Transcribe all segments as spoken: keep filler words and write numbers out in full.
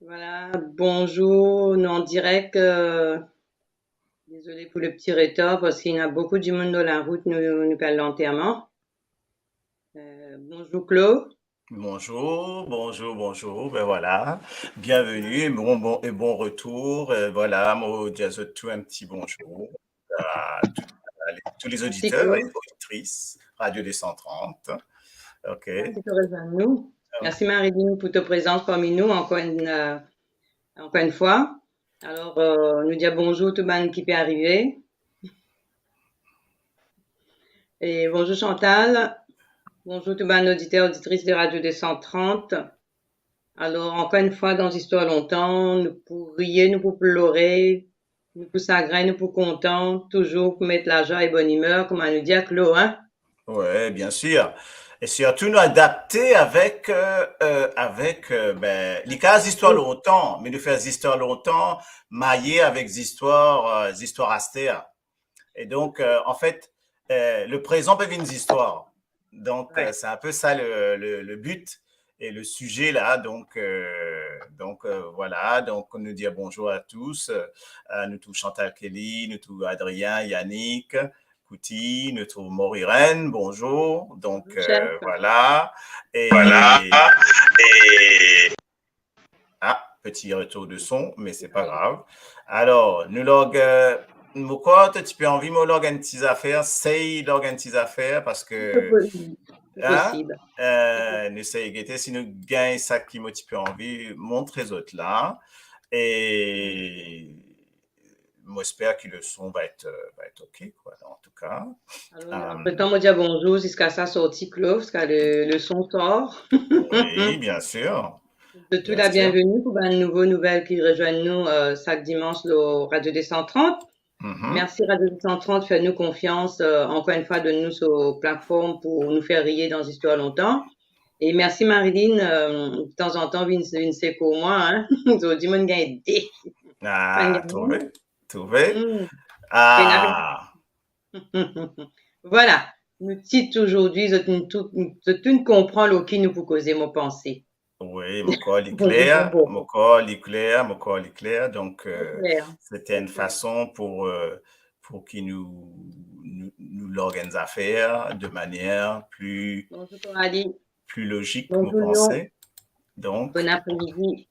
Voilà, bonzour, nou an direk, euh, dezole pou le pti retar, parski ena boukou dimoun dan larout, nou, nou pe al lanterman. Euh, bonzour Claude. Bonzour, bonzour, bonzour. Ben voilà, bienvenue et bon, bon, et bon retour. Euh, voilà, mo dir zot tou enn pti bonzour à tout, à les, tous les auditeurs et auditrices Radio deux cent trente. Ok. Mersi pou to rezoinn nou. Mersi Marilyn pou to prezans parmi nou ankor enn, euh, ankor enn fwa. Alor, euh, nou dir bonzour tou bann ki pe arive. E bonzour Chantal, bonzour tou bann oditer, oditris de Radio deux cent trente. Alor, ankor enn fwa, dan Zistwar Lontan, nou pou riye, nou pou plore, nou pou sagrin, nou pou kontan, touzour pou met lazwa e bonn imer, kouma nou dir Claude, hein? Ouais, bien sûr. Et surtout, nous adapter avec, euh, euh, avec, euh, ben, li kapav zistwar lontan, me nou fer zistwar lontan, maye avek zistwar, euh, zistwar aster. Et donc, euh, en fait, euh, le prezan pe vinn zistwar. Donc, euh, c'est un peu ça le, le, le but et le sujet là. Donc, euh, donc euh, voilà. Donc, nou dir bonzour à tous. Euh, nou trouv Chantal Kelly, nou trouv Adrien, Yannick, Kouti, nou trouv Maureen, bonzour. Donc, euh, voilà. Et, voilà. Et ah, petit retour de son, mais c'est pas grave. Alors, nou larg, euh, mo krwar to ti pe anvi mo larg enn ti zafer, sey larg enn ti zafer, parski, hein, euh, nou sey gete si nou gagn sa ki mo ti pe anvi montre zot la. E mo esper ki le son va et, euh, va et ok, kwa, an tou ka. Alor, euh, antretan, mo dir bonzour ziska sa sorti Claude, ziska le, le son sort. Oui, bien sûr. Zot tou la bienveni pou bann nouvo nouvel ki rezoinn nou, euh, sak dimans lor Radio deux cent trente. Mersi Radio deux cent trente fer nou konfians, euh, ankor enn fwa donn nou so platform pou nou fer riye dan Zistwar Lontan. E mersi Marilyn, euh, tanzantan vinn, vinn sekour mwa, hein. Zordi, mo'nn gagn de. Ah, trouve, trouve. Ah. Voilà. Nou tit zordi, zot inn tou, zot inn konpran lor ki nou pou koze, mo panse. Oui, mo krwar li kler, mo krwar li kler, mo krwar li kler. Donc, euh, c'était une façon pour, euh, pour ki nou, nou, nou larg enn zafer de manière plus, plus logique, mo panse. Donc, bon après-midi.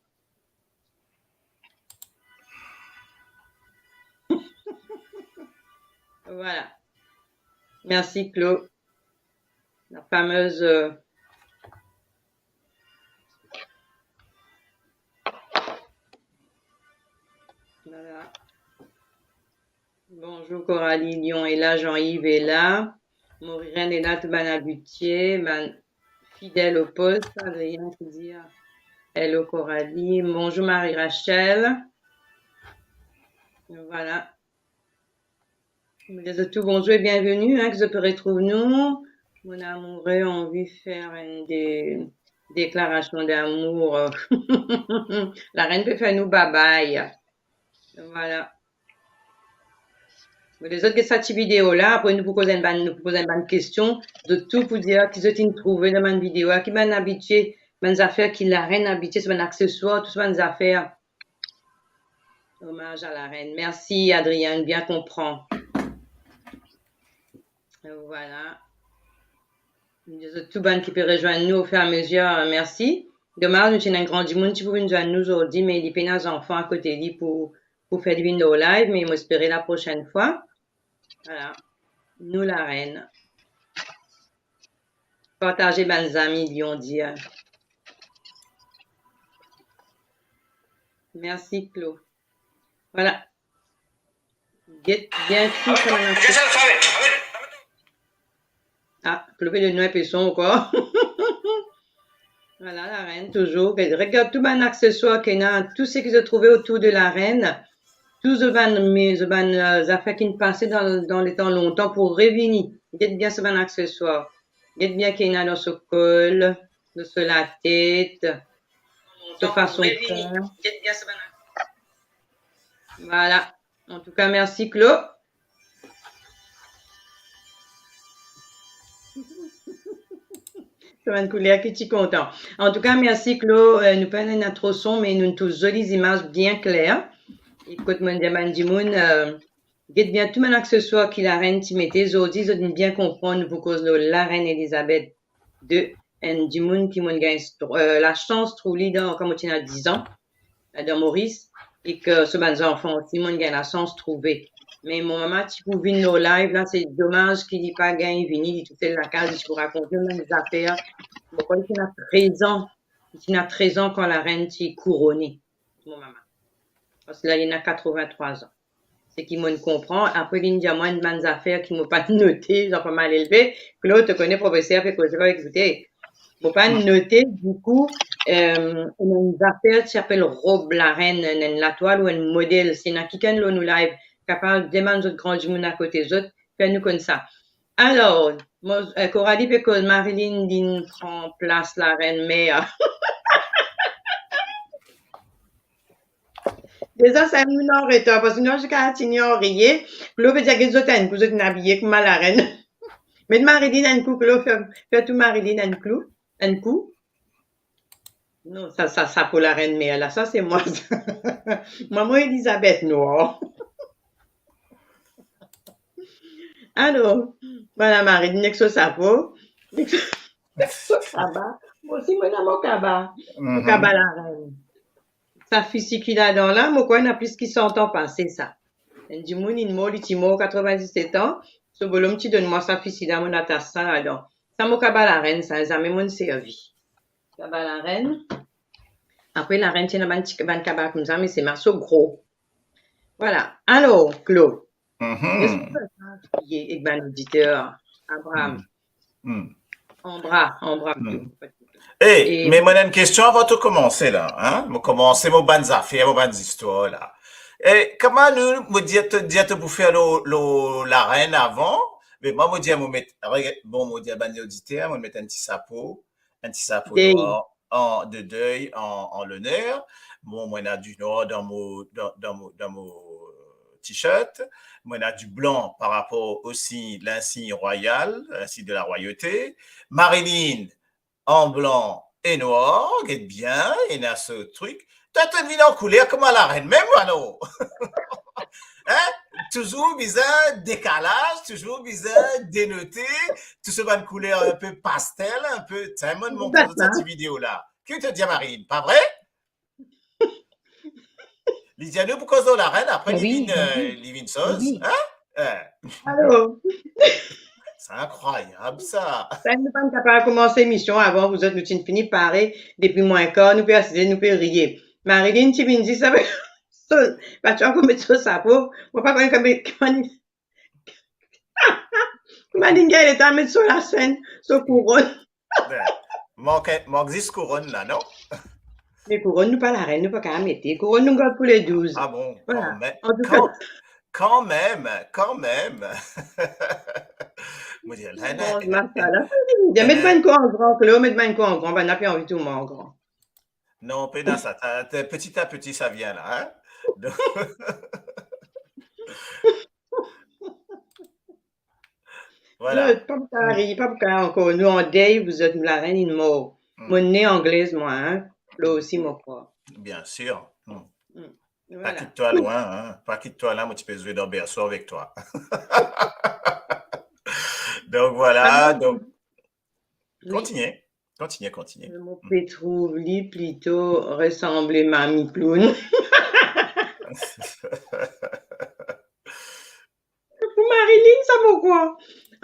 Voilà. Merci, Claude. La fameuse, euh, voilà. Bonzour Coralie, Lyon est là, Jean-Yves est là, Maureen est là, tout bann abitie, bann fidel au poste, Adrien ki dir hello Coralie, bonzour Marie-Rachel. Voilà. Mo dir zot tou bonzour e bienveni, hein, ki zot pe retrouv nou. Mon amoureux anvi fer enn de, deklarasion damour. Larenn pe fer nou babay. Voilà. Bon, lezot get sa ti video la, apre nou pou koz enn bann, nou pou poz enn bann kestion, zot tou pou dir ki zot inn trouve dan bann video la, ki bann abitie, bann zafer ki larenn abitie, so bann akseswar, tou so bann zafer. Omaz a larenn. Mersi Adrien, bien konpran. Voilà. Zot tou bann ki pe rezoinn nou ofir a mezir, mersi. Domaz, nou ti ena enn gran dimoun ti pou vinn zwenn nou zordi, me li pena zanfan akote li pou, pou fer li vinn lor live, me mo espere laprosenn fwa. Voilà. Nou larenn. Partaze bann zami, li dir. Mersi, Claude. Voilà. Get bien tou sa bann akseswar. Ah, Claude pe donn nou enpe son ankor. Voilà, larenn, touzour. Regard tou bann akseswar ki ena, tou seki zot trouve otour de larenn. Tou zot bann, me, zot bann, euh, zafer ki inn pase dan, dan letan lontan pou revini. Get bien sa bann akseswar. Get bien ki ena dan so kol, dan so latet, so fason fer. Voilà. Antouka, mersi, Claude. Kouma enn kouler ki ti kontan. Antouka, mersi, Klo. Eh, nou pena tro son, me nou tous zoli zimaz bien kler. E kot mo'nn dir bann dimoun, eh, get bien tou bann aksesoir ki larenn ti mete. Zordi, zot inn bien konpran nou pou koz lor larenn Elizabeth de, enn dimoun ki mo'nn gagn, eh, lasans trouv li dan, kan mo ti ena diz an, dan Moris, e ki so bann zanfan osi, mo'nn gagn lasans trouve. Me mo mama ti pou vinn lor live la, se domaz ki li pa gagn vini, li tousel lakaz, li ti pou rakont nou bann zafer. Mo krwar li ti ena trez an, li ti ena trez an kan larenn ti kourone, mo mama. Parski la, li ena katrovin-trwa an. Seki mo'nn konpran. Apre, li'nn dir mwa enn bann zafer ki mo pa note, zanfan mal elve. Klo, to kone profeser pe koze pa ekoute. Mo pa note, dikou, eh, ena enn zafer ti apel rob larenn, enn, enn latwal ou enn model. Si ena kikenn lor nou live, kapav demann zot gran dimoun akote zot, fer nou konn sa. Alor, mo, eh, Coralie pe koz Marilyn vinn pran plas larenn mer. Deza, sa enn minit an retar, parski nou ti kapav tini an riye, pou li pe dir get zot enn kou, zot inn abiye kouma larenn. Met Marilyn enn kou, Klo, fer, fer tou Marilyn enn kou, enn kou. Non, sa, sa, sa pou larenn mer la, sa se mwa. Mwa, mo Elizabeth Nwar. Alor, vwala, Marilyn ek so sapo, ek so, ek so kaba. Mo osi, mo ena mo kaba. Mo kaba larenn. Sa fisi ki ladan la, mo krwar ena plis ki san an pase sa. Enn dimoun inn mor, li ti mor katrovin-diset an, so bolom ti donn mwa sa fisi la, mo'nn atas sa ladan. Sa mo kaba larenn sa, zame mo'nn servi. Kaba larenn. Apre larenn ti ena bann ti, bann kaba koumsa, me se mwa so gro. Vwala. Alor, Klo, eski to pe kriye ek bann oditer, Abraham? Hmm. Anbra, anbra plito. E, me mo ena enn kestion avan to koumanse la, hein? Mo koumanse mo bann zafer, mo bann zistwar la. E, kouma nou, mo dir to, dir to pou fer lor, lor larenn avan, me mwa, mo dir mo met, apre, bon, mo dir bann oditer, mo met enn ti sapo, enn ti sapo nwar, an, de dey, an, an loner. Bon, mo ena di nwar dan mo, dan, dan mo, dan mo t-shirt. Mo ena di blan par rapor osi linsign rwayal, linsign de la royauté. Marilyn, an blan e nwar, get bien, ena so trik. Twa, to vinn an kouler kouma larenn mem, alor. Hein? Touzour bizin dekalaz, touzour bizin denote, tou so bann kouler inpe pastel, inpe, tiens, mo mont zot sa ti video la. Ki to dir, Marilyn, pa vre? Li dir nou pou koz lor larenn, apre li vinn, euh, li vinn soz, hein? Eh. Alor. Se inkrwayab, sa. Sa, nou pa kapav koumans emision avan, nou zot, nou ti fini pare depi mwin kar, nou pe asize, nou pe riye. Marilyn ti vinn zis avek so, pa ti ankor met so sapo, mo pa konn kouma, kouma li, kouma li gagn letan met so lasenn, so kouronn. Mank, mank zis kouronn la, non? Me kouronn, nou pa larenn, nou pa kapav mete. Kouronn, nou gard pou le douz. Ah bon? Vwala. Kanmem, kanmem, kanmem. Mo dir, la, la, la, met bann kou an gran, Klo, met bann kou an gran, bann la pe anvi trouv mwa an gran. Non, pena sa, ta, ta, petit à petit, ça vient là, hein? Donc, vwala. Non, pa pou kapav riye, pa pou kapav ankor. Nou an dey, nou zot, nou larenn inn mor. Hmm. Mo ne anglez, mwa, hein. Klo osi, mo krwar. Bien sûr. Hmm. Hmm. Vwala. Pa kit twa lwin, hein. Pa kit twa la, mo ti pe zwe dan berso avek twa. Donc, voilà, ah, donc, wi. Kontigne, kontigne, kontigne. Mo pe trouv li plito resanble Mami Kloun. Pou Marilyn, sa mo krwar.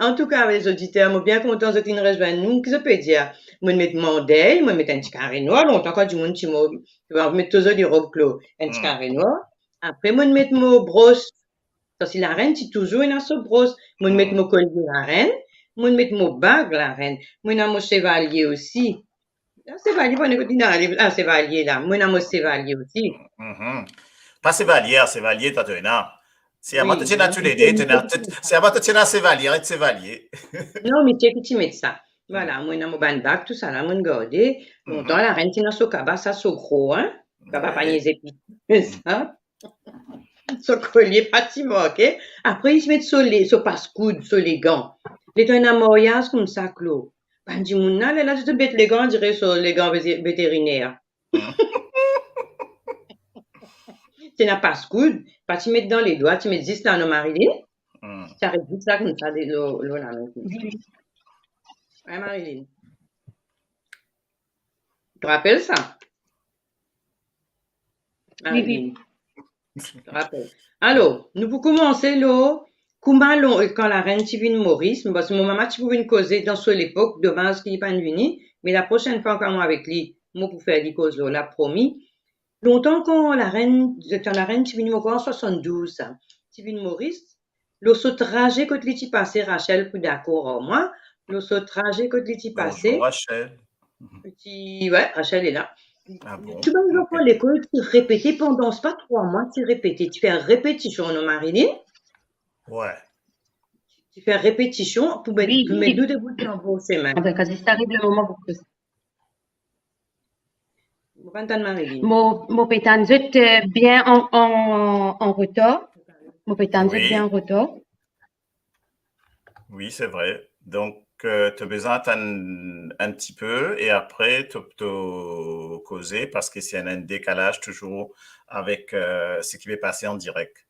Antouka, lezoditer, mo bien kontan zot inn rezwenn nou. Ki zot pe dir? Mo'nn met mo dey, mo'nn met enn ti kare nwar, lontan kan dimoun ti mor, ti anvi met to zoli rob, Klo, enn ti kare nwar. Apre, mo'nn met mo bros. Parski larenn ti touzour ena so bros. Mo'nn met mo kolie larenn, mo'nn met mo bag larenn. Mo ena mo sevalie osi. La, sevalie, pa nekot inn ale, la, sevalie la. Mo ena mo sevalie osi. Mhm. Pa sevalier, sevalie, twa to ena. Se avan to ti ena toulede, to ena, se avan to ti ena sevalier ek sevalie. Non, misie ki ti met sa. Vwala, mo ena mo bann bag, tousala, mo'nn garde. Lontan, larenn ti ena so kaba, sa so gro, hein? Kaba panie zepis. Sa. So kolie pa ti manke. Apre, li ti met so le-, so pas-koud, so legan. Letan ena maryaz koumsa, Klo. Bann dimoun la, lerla zot met legan, dire so legan vete-, veteriner. Ti ena pas koud, pa ti met dan ledwa, ti met zis la, non, Marilyn? Hmm. Ti aret zis la koumsa, de, lor, lor lame. Wi, wi. Wi, Marilyn. To rapel sa? Wi, wi. Marilyn. To rapel. Alor, nou pou koumanse lor kouma lon-, kan larenn ti vinn Moris, parski mo mama ti pou vinn koze dan so lepok, domaz ki li pa'nn vini, me laprosenn fwa kan mo avek li, mo pou fer li koz lor la, promi. Lontan kan larenn, kan larenn ti vinn, mo krwar an swasanndouz sa, ti vinn Moris, lor so traze kot li ti pase, Rachel pou dakor ar mwa, lor so traze kot li ti pase. Bonjour, Rachel. Ti, wi, Rachel ena. Ah bon? Tou bann zanfan lekol ti repete pandan, se pa trwa mwa, ti repete, ti fer repetision, non, Marilyn? Wi. Ti fer repetision pou met, wi, pou met nou debout dan bor semin. Atann, kan zis ariv le moman pou koze. Mo pa'nn tann Marilyn. Mo, mo pe tann zot, euh, bien an, an, an retar. Mo pe tann zot bien an retar. Wi, se vre. Donk, euh, to bizin atann enn tipe e apre to, to koze, parski si ena enn dekalaz touzour avek, euh, seki pe pase an direk.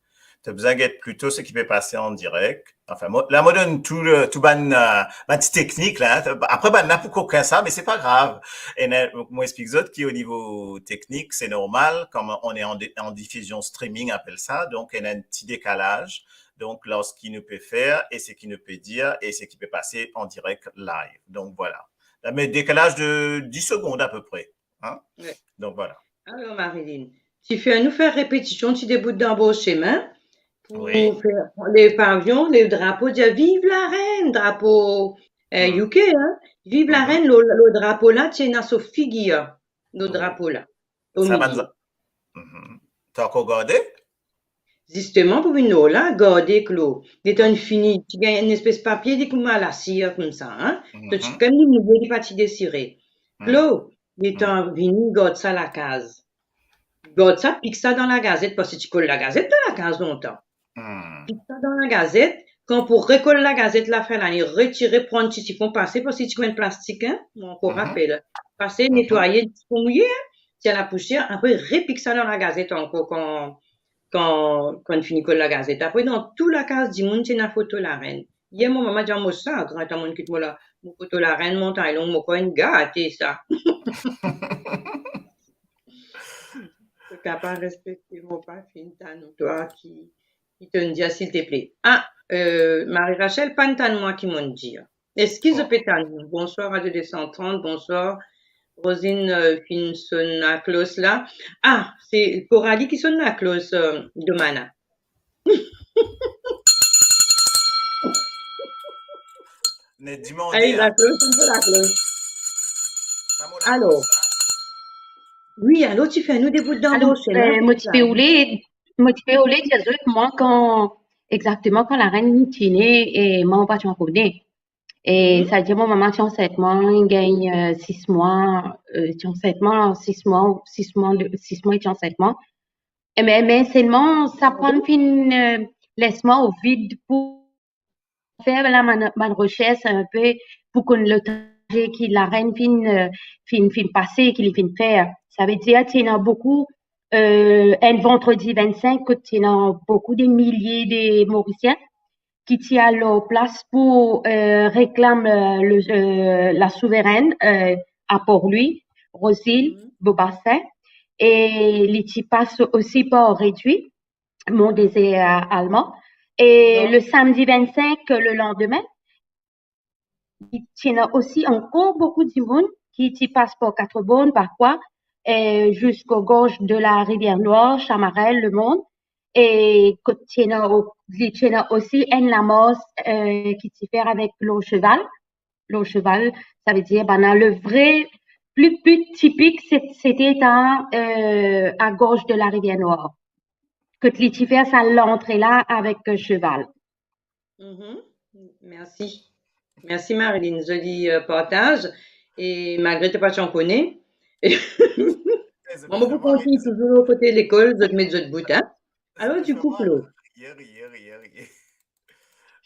To bizin get plito seki pe pase an direk. Anfin, mo, la mo donn tou, tou bann, euh, bann ti teknik la. Apre, bann la pou kokin sa, me se pa grav. Ena, mo explik zot ki o nivo teknik, se normal, kan on est en di-, en diffusion streaming, apel sa, donk ena enn ti dekalaz. Donk, lor seki nou pe fer e seki nou pe dir e seki pe pase an direk live. Donk, vwala. La, me dekalaz de dis segond apepre, hein? Wi. Donk, vwala. Alor, Marilyn, ti fer nou fer repetision, ti debout dan bor semin pou fer le pavion, le drapo, dir, "Viv larenn", drapo, euh, U K, hein? "Viv larenn", lor, lor drapo la, ti ena so figir, lor drapo la, o mili. Sa bann za-, mhm. To ankor garde? Zisteman, pou vinn lor la, garde, Klo. Letan li fini, ti gagn enn espes papie, li kouma lasir koumsa, hein? To ti, kan li mouye, li pa ti desire. Klo, letan vini, gard sa lakaz. Gard sa, pik sa dan lagazet, parski ti kol lagazet dan lakaz lontan. Pik sa dan lagazet, kan pou rekol lagazet la, fer la, li retire, pran ti sifon, pase, parski ti gagn plastik, hein? Mo ankor rapel. Pase, netwaye, ti pou mouye, hein? Ti al lapousier, apre repik sa dan lagazet ankor kan, kan, kan fini kol lagazet. Apre, dan tou lakaz dimoun, ti ena foto larenn. Yer, mo mama dir mwa, "Mo sa, gran, ta monn kit mo la, mo foto larenn, Montagne Longue, mo krwar inn gate sa." To kapav respekte mo pa finn tann twa ki, ki to'nn dir, silteple. Ah, euh, Marie Rachel, pa'nn tann mwa ki mo'nn dir. Eski zot pe tann nou? Bonswar Radio deux cent trente, bonswar. Rosine, euh, finn sonn laklos la. Ah, se Coralie ki sonn laklos, euh, Domana. Ne dimande, ay, hein. Laklos, sonn laklos. Alor, wi, alor, ti fer nou debout dan bor semin, euh, mo ti pe oule, mo ti pe oule dir zot, mwa, kan, exakteman kan larenn ti ne, e mwa, mo pa ti ankor ne. E savedir mo mama ti ansint mwa, li gagn, euh, sis mwa, euh, ti ansint mwa, sis mwa, sis mwa, de, sis mwa, ti ansint mwa. E me, me selman, sa pa'nn finn, euh, les mwa o vid pou fer la bann, bann resers inpe pou konn le traze ki larenn finn, euh, finn, finn pase, ki li finn fer. Savedir, ti ena boukou, euh, enn vandredi vinn-sink, kot ti ena boukou de milie de Morisien ki ti al lor plas pou, euh, reklam, euh, le, euh, la souverenn, euh, a Port-Louis, Rosile Beaubassin, e li ti pas osi par Réduit, Mont-Désert, euh, Alman. E le samedi vinn-sink, le landime, ti ena osi ankor boukou dimoun ki ti pas par Quatre-Bornes, par kwa, euh, ziska gorz de la Rivière Noire, Chamarel, lemond. E kot ti ena o-, li ti ena osi enn lamars, euh, ki ti fer avek lor seval. Lor seval, savedir, bann le vre, pli, pli tipik, se, sete dan, euh, a gorz de la Rivière Noire. Kot li ti fer sa lantre la avek, euh, seval. Mhm. Mersi. Mersi, Marilyn. Zoli, euh, partaz. E malgre to pa ti ankor ne, mwa, mo pou kontign touzour kote lekol, zot met zot bout, hein. Alor, dikou, Klo.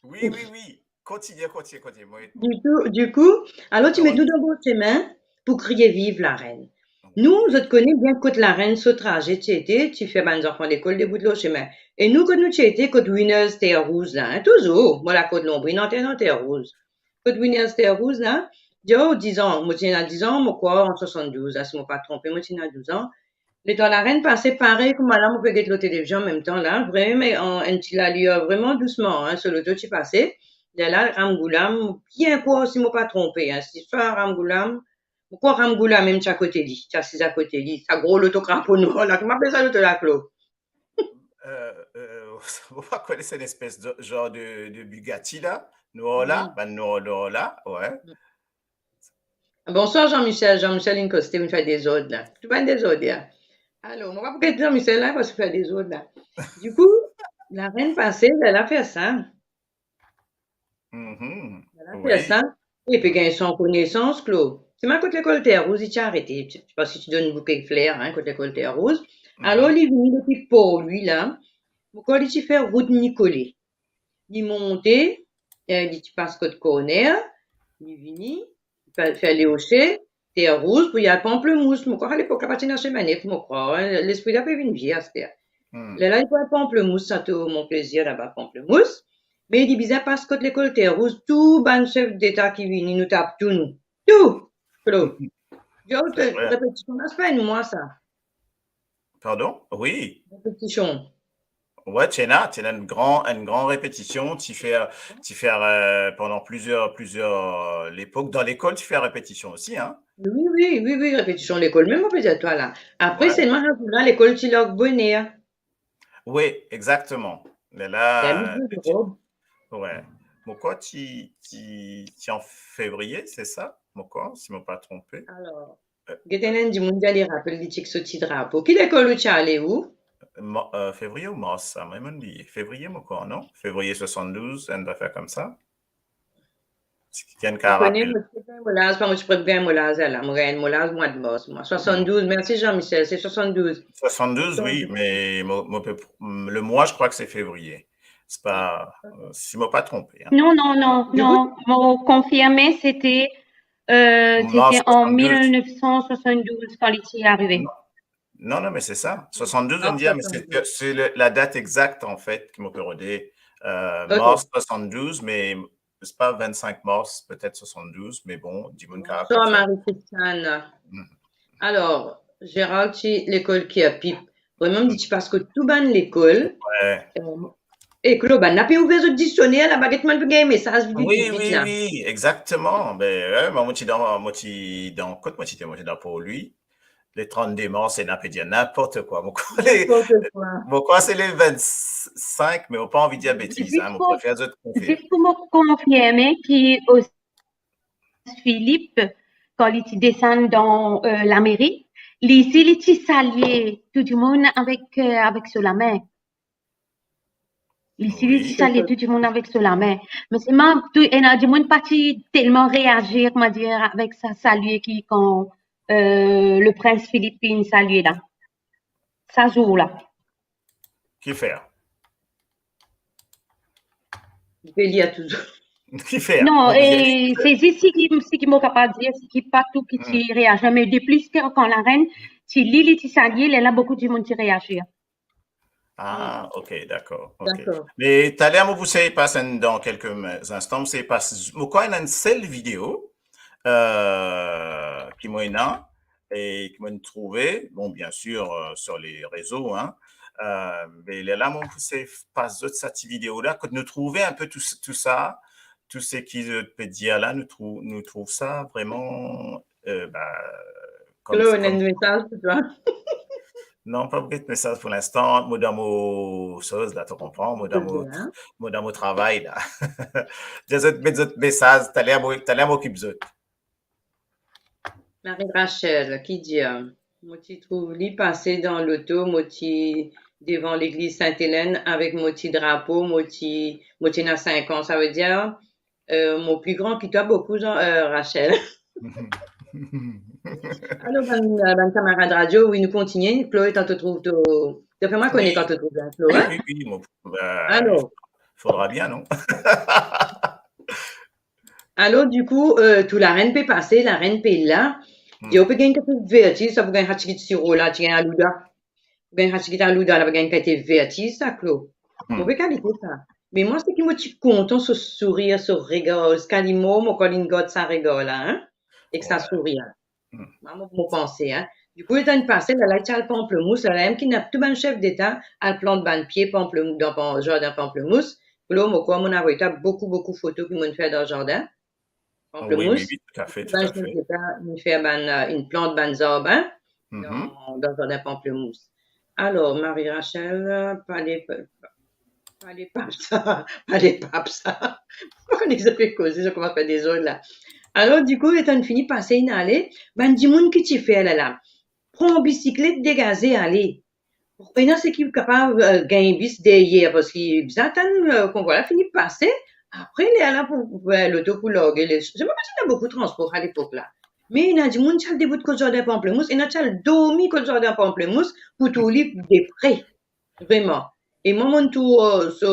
Wi, wi, wi. Kontigne, kontigne, kontigne. Mwa, dikou, dikou, alor ti met nou dan bon semin pou kriye viv larenn. Nou, zot kone bien kot larenn so traze ti ete, ti fer bann zanfan lekol debout lor semin. E nou, kot nou ti ete, kot Winners Terre Rouge la, hein, touzour, mo lakot Lonbrin, anter dan Terre Rouge. Kot Winners Terre Rouge la, dior dizan, mo ti ena dizan, mo krwar an swasanndouz, la, si mo pa tronpe, mo ti ena douz an. Letan larenn pase, parey kouma la, mo pe get lor televizion anmemtan la, vremem, an, enn ti lalir, vreman dousman, hein, so loto ti pase. Lerla Ramgoolam, bien krwar, si mo pa tronpe, hein, si swa Ramgoolam, mo krwar Ramgoolam mem ti akote li, ti asiz akote li, sa gro loto krapo nwar la, kouma apel sa loto la, Klo? Euh, euh, mo pa kone, se enn espes de, zanr de, de Bugatti la, nwar la, bann nwar, nwar la, ouais. Bonswar Jean-Michel, Jean-Michel inn koste, inn fer dezord la. Tou bann dezord la. Alor, mo pa pou get Jean-Michel la, parski fer dezord la. Dikou, larenn pase, lerla fer sa. Mhm. Lerla fer sa. Li pe gagn san konesans, Klo. Selman kot lekol Terre Rouge, li ti arete. Mo pa si ti donn bouke fler, hein, kot lekol Terre Rouge. Alor, li vini depi Port-Louis la. Mo krwar li ti fer rout Nicolet. Li monte, eh, li ti pas kot Corner, li vini, fer, fer Léocher, Terre Rouge, pou li al Pamplemousse. Mo krwar alepok la pa ti ena semin nef, mo krwar, hein, lespri la pe vinn vie aster. Lerla li pou al Pamplemousse, Sato Mon Plaisir laba, Pamplemousse. Me li bizin pas kot lekol Terre Rouge, tou bann sef deta ki vini, nou tap tou nou. Tou! Klo. Dior, repetision la, se pa enn mwa sa. Pardon? Wi. Repetision. Wi, ti ena, ti ena enn gran, enn gran repetision, ti fer, ti fer, euh, pandan plizier, plizier, euh, lepok. Dan lekol, ti fer repetision osi, hein? Wi, wi, wi, wi, repetision lekol. Mem mo pe dir twa la. Apre, selman, sa zour la, lekol ti larg boner. Wi, exakteman. Me la, wi. Mo krwar ti, ti, ti an fevriye, se sa? Mo krwar, si mo pa tronpe. Alor, get enn dimoun dir li rapel li ti sot ti drapo. Ki lekol ou ti ale ou? Ma-, euh, fevriye ou mars sa, mo mem bliye. Fevriye, mo krwar, non? Fevriye swasanndouz, enn zafer koumsa. Si kikenn ka rapel. Mo ti pe gagn mo laz, pa mo ti pe gagn mo laz la, mo gagn mo laz mwa de mars, mwa. Swasanndouz, mersi Jean-Michel, se swasanndouz. Swasanndouz, wi, me mo, mo pe, le mwa, je crois que c'est février. Se pa, euh, si mo pa tronpe, hein. Non, non, non, non, mo konfirme, se te, euh, se te an mil nef san swasanndouz kan li ti arive. Non, non, non, me se sa. Swasanndouz, on dirait, me se, se le, la dat exakt, an fet, ki mo pe rode, euh, mars swasanndouz, me se pa vennsink mars, petet swasanndouz, me bon, dimoun ka rapel sa. Bonswar Marie-Christiane. Alor, Gérald ti lekol Kirpip. Vremem, li ti pas kot tou bann lekol. Wi. Euh, e Klo, bann la pe ouver zot diksioner la, ba get kouma pe gagn mesaz vit, vit, vit la. Wi, wi, exakteman. Be, wi, mo ti dan, mo ti dan, kot mo ti ete, mo ti dan Port-Louis. Le trannde mars, ena pe dir ninport kwa. Mo krwar le, mo krwar se le vennsink, me mo pa anvi dir betiz, hein, mo prefer zot konfirme. Zis pou mo konfirme ki Philippe, kan li ti desann dan, euh, lameri, li isi, li ti salie tou dimoun avek, euh, avek so lame. Li isi, li ti salie tou dimoun avek so lame. Me selman, tou, ena dimoun pa ti telman reazir, kouma dir, avek sa salie ki kan, euh, le prins Philippe inn salie la. Sa zour la. Kifer? Li pe lir touzour. Kifer? Non, e se zis seki, seki mo kapav dir, seki pa tou ki ti reazir, me de plis ke kan larenn ti li, li ti salie, lerla boukou dimoun ti reazir. Ah, ok, dakor, ok. Dakor. Me taler mo pou sey pas enn, dan kelke instan, mo sey pas, mo krwar ena enn sel video, euh, ki mo ena, e ki mo'nn trouve, bon, bien sûr, euh, sur les réseaux, hein. Euh, me lerla, mo pou sey pas zot sa ti video la, kot nou trouve inpe tou, tou sa, tou seki zot pe dir la, nou trou-, nou trouv sa vreman, euh, ba, kom, Klo, ena enn mesaz pou twa. Non, pa pou get mesaz pou linstan, mo dan mo soz la, to konpran, mo dan mo, mo dan mo travay la. Dir zot, met zot mesaz, taler mo, taler mo okip zot. Marie Rachel ki dir, mo ti trouv li pase dan loto, mo ti devan legliz Sint-Elenn avek mo ti drapo, mo ti, mo ti ena sink an, savedir, euh, mo pli gran ki twa boukou, Jean, euh, Rachel. Alor, bann, bann kamarad radio, wi, nou kontigne. Klo, kan to trouv to, to fer mwa kone kan to trouv la, Klo, hein? Wi, wi, wi, mo, euh, alor, fodra bien, non? Alor, dikou, euh, tou larenn pe pase, larenn pe la. Hmm. Dir ou pe gagn kiksoz vertiz, sa pou gagn sa tigit siro la, ti gagn alouda. Pou gagn sa tigit alouda la, pou gagn kate vertiz sa, Klo. Hmm. Move kalite sa. Me mwa, seki mo ti kontan so sourir, so regar, ziska limor, mo ankor inn gard sa regar la, hein, ek sa sourir. Hmm. Mwa, mo, mo panse, hein. Dikou, letan inn pase, la, la, ti al panplemous, la, la, mem ki ena tou bann sef deta al plant bann pie panplemous dan pan-, zardin panplemous. Klo, mo krwar mo'nn avoy twa boukou, boukou foto ki mo'nn fer dan zardin. Ah wi, wi, panplemous. Wi, toutafe, toutafe. Bann sef deta, inn fer bann, euh, inn plant bann zarb, hein, mhm, dan, dan zardin panplemous. Alor, Marie Rachel, euh, pale, pale pap sa, pale pap sa. Mo pa kone ki zot pe koze, zot koumans fer dezord la. Alor, dikou, letan fini pase, inn ale, bann dimoun ki ti fer la la, pran bisiklet degaze ale. Ena seki kapav, euh, gagn bis deryer, parski bizin atann, euh, konvwa la fini pase, apre lerla pou, pou, euh, loto pou large. Le, mo pa ti ena boukou transpor a lepok la. Me ena dimoun ti al debout kot zardin panplemous, ena ti al dormi kot zardin panplemous pou trouv li de pre. Vreman. E mwa, mo'nn trouv, euh, so,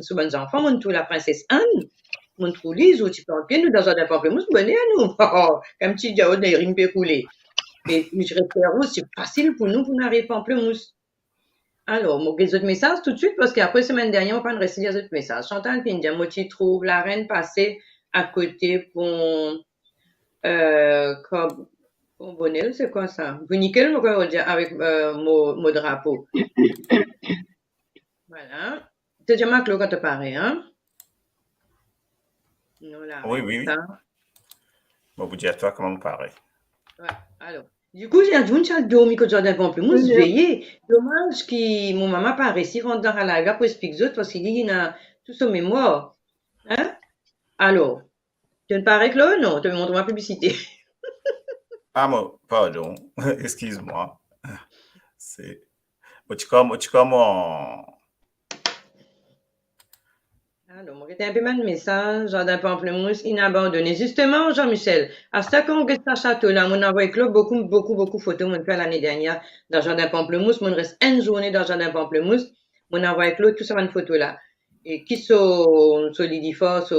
so bann zanfan, mo'nn trouv laprinses Anne, mo'nn trouv li, zour ti plant pie, nou dan zardin panplemous, boner nou. Kan ti dir, oh, larin pe koule. E nou ti res fer rout, ti fasil pou nou, pou nou ariv panplemous. Alor, mo get zot mesaz toutswit, parski apre semenn dernie, mo pa'nn resi lir zot mesaz. Chantal finn dir, mo ti trouv larenn pase akote pon, euh, kob-, pon Bonel, se kwa sa? Bruniquel, mo krwar dir, avek, euh, mo, mo drapo. Vwala. To dir mwa, Klo, kan to pare, hein? Non, la, wi, wi, wi. Sa. Mo pou dir twa kouma mo pare. Wi, alor. Dikou, ena dimoun ti al dormi kot zardin panplemous, veye. Domaz ki mo mama pa resi rant dan sa live la pou explik zot, parski li, li ena tou so memwar. Hein? Alor, to pare, Klo? Non, to pe montre mwa piblisite. Ah, mo, pardon. Eskiz mwa. Se, mo ti kom, mo ti kom an Alor, mo get enpe bann mesaz, zardin panplemous inn abandone. Zisteman, Jean-Michel, aster kan ou get sa sato la, mo'nn avoy Klo boukou, boukou, boukou foto mo'nn fer lane dernie dan zardin panplemous. Mo'nn res enn zourne dan zardin panplemous. Mo'nn avoy Klo tou sa bann foto la. E ki so, so lidi for, so,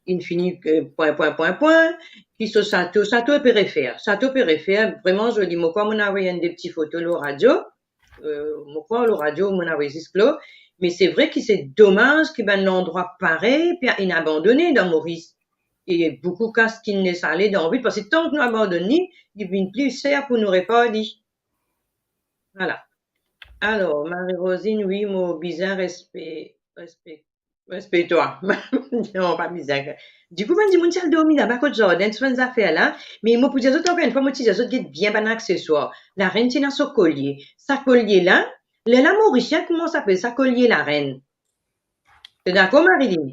inn fini, euh, pwin, pwin, pwin, pwin. Ki so sato, sato pe refer. Sato pe refer, vreman zoli. Mo krwar mo'nn avoy enn de ti foto lor radio. Euh, mo krwar lor radio, mo'nn avoy zis Klo. Me se vre ki se domaz ki bann landrwa parey pe inn abandone dan Moris. E boukou kas ki'nn les ale dan vil, parski tank nou abandonn li, li vinn pli ser pou nou repar li. Vwala. Alor, Marie Rosine, wi, mo bizin respe, respe Respe twa. Non, pa bizin. Dikou, bann dimoun ti al dormi laba kot zardin, tou bann zafer la. Me mo pou dir zot ankor enn fwa, mo ti dir zot get bien bann akseswar. Larenn ti ena so kolie. Sa kolie la, lerla Morisien koumans apel sa kolie larenn. To dakor, Marilyn?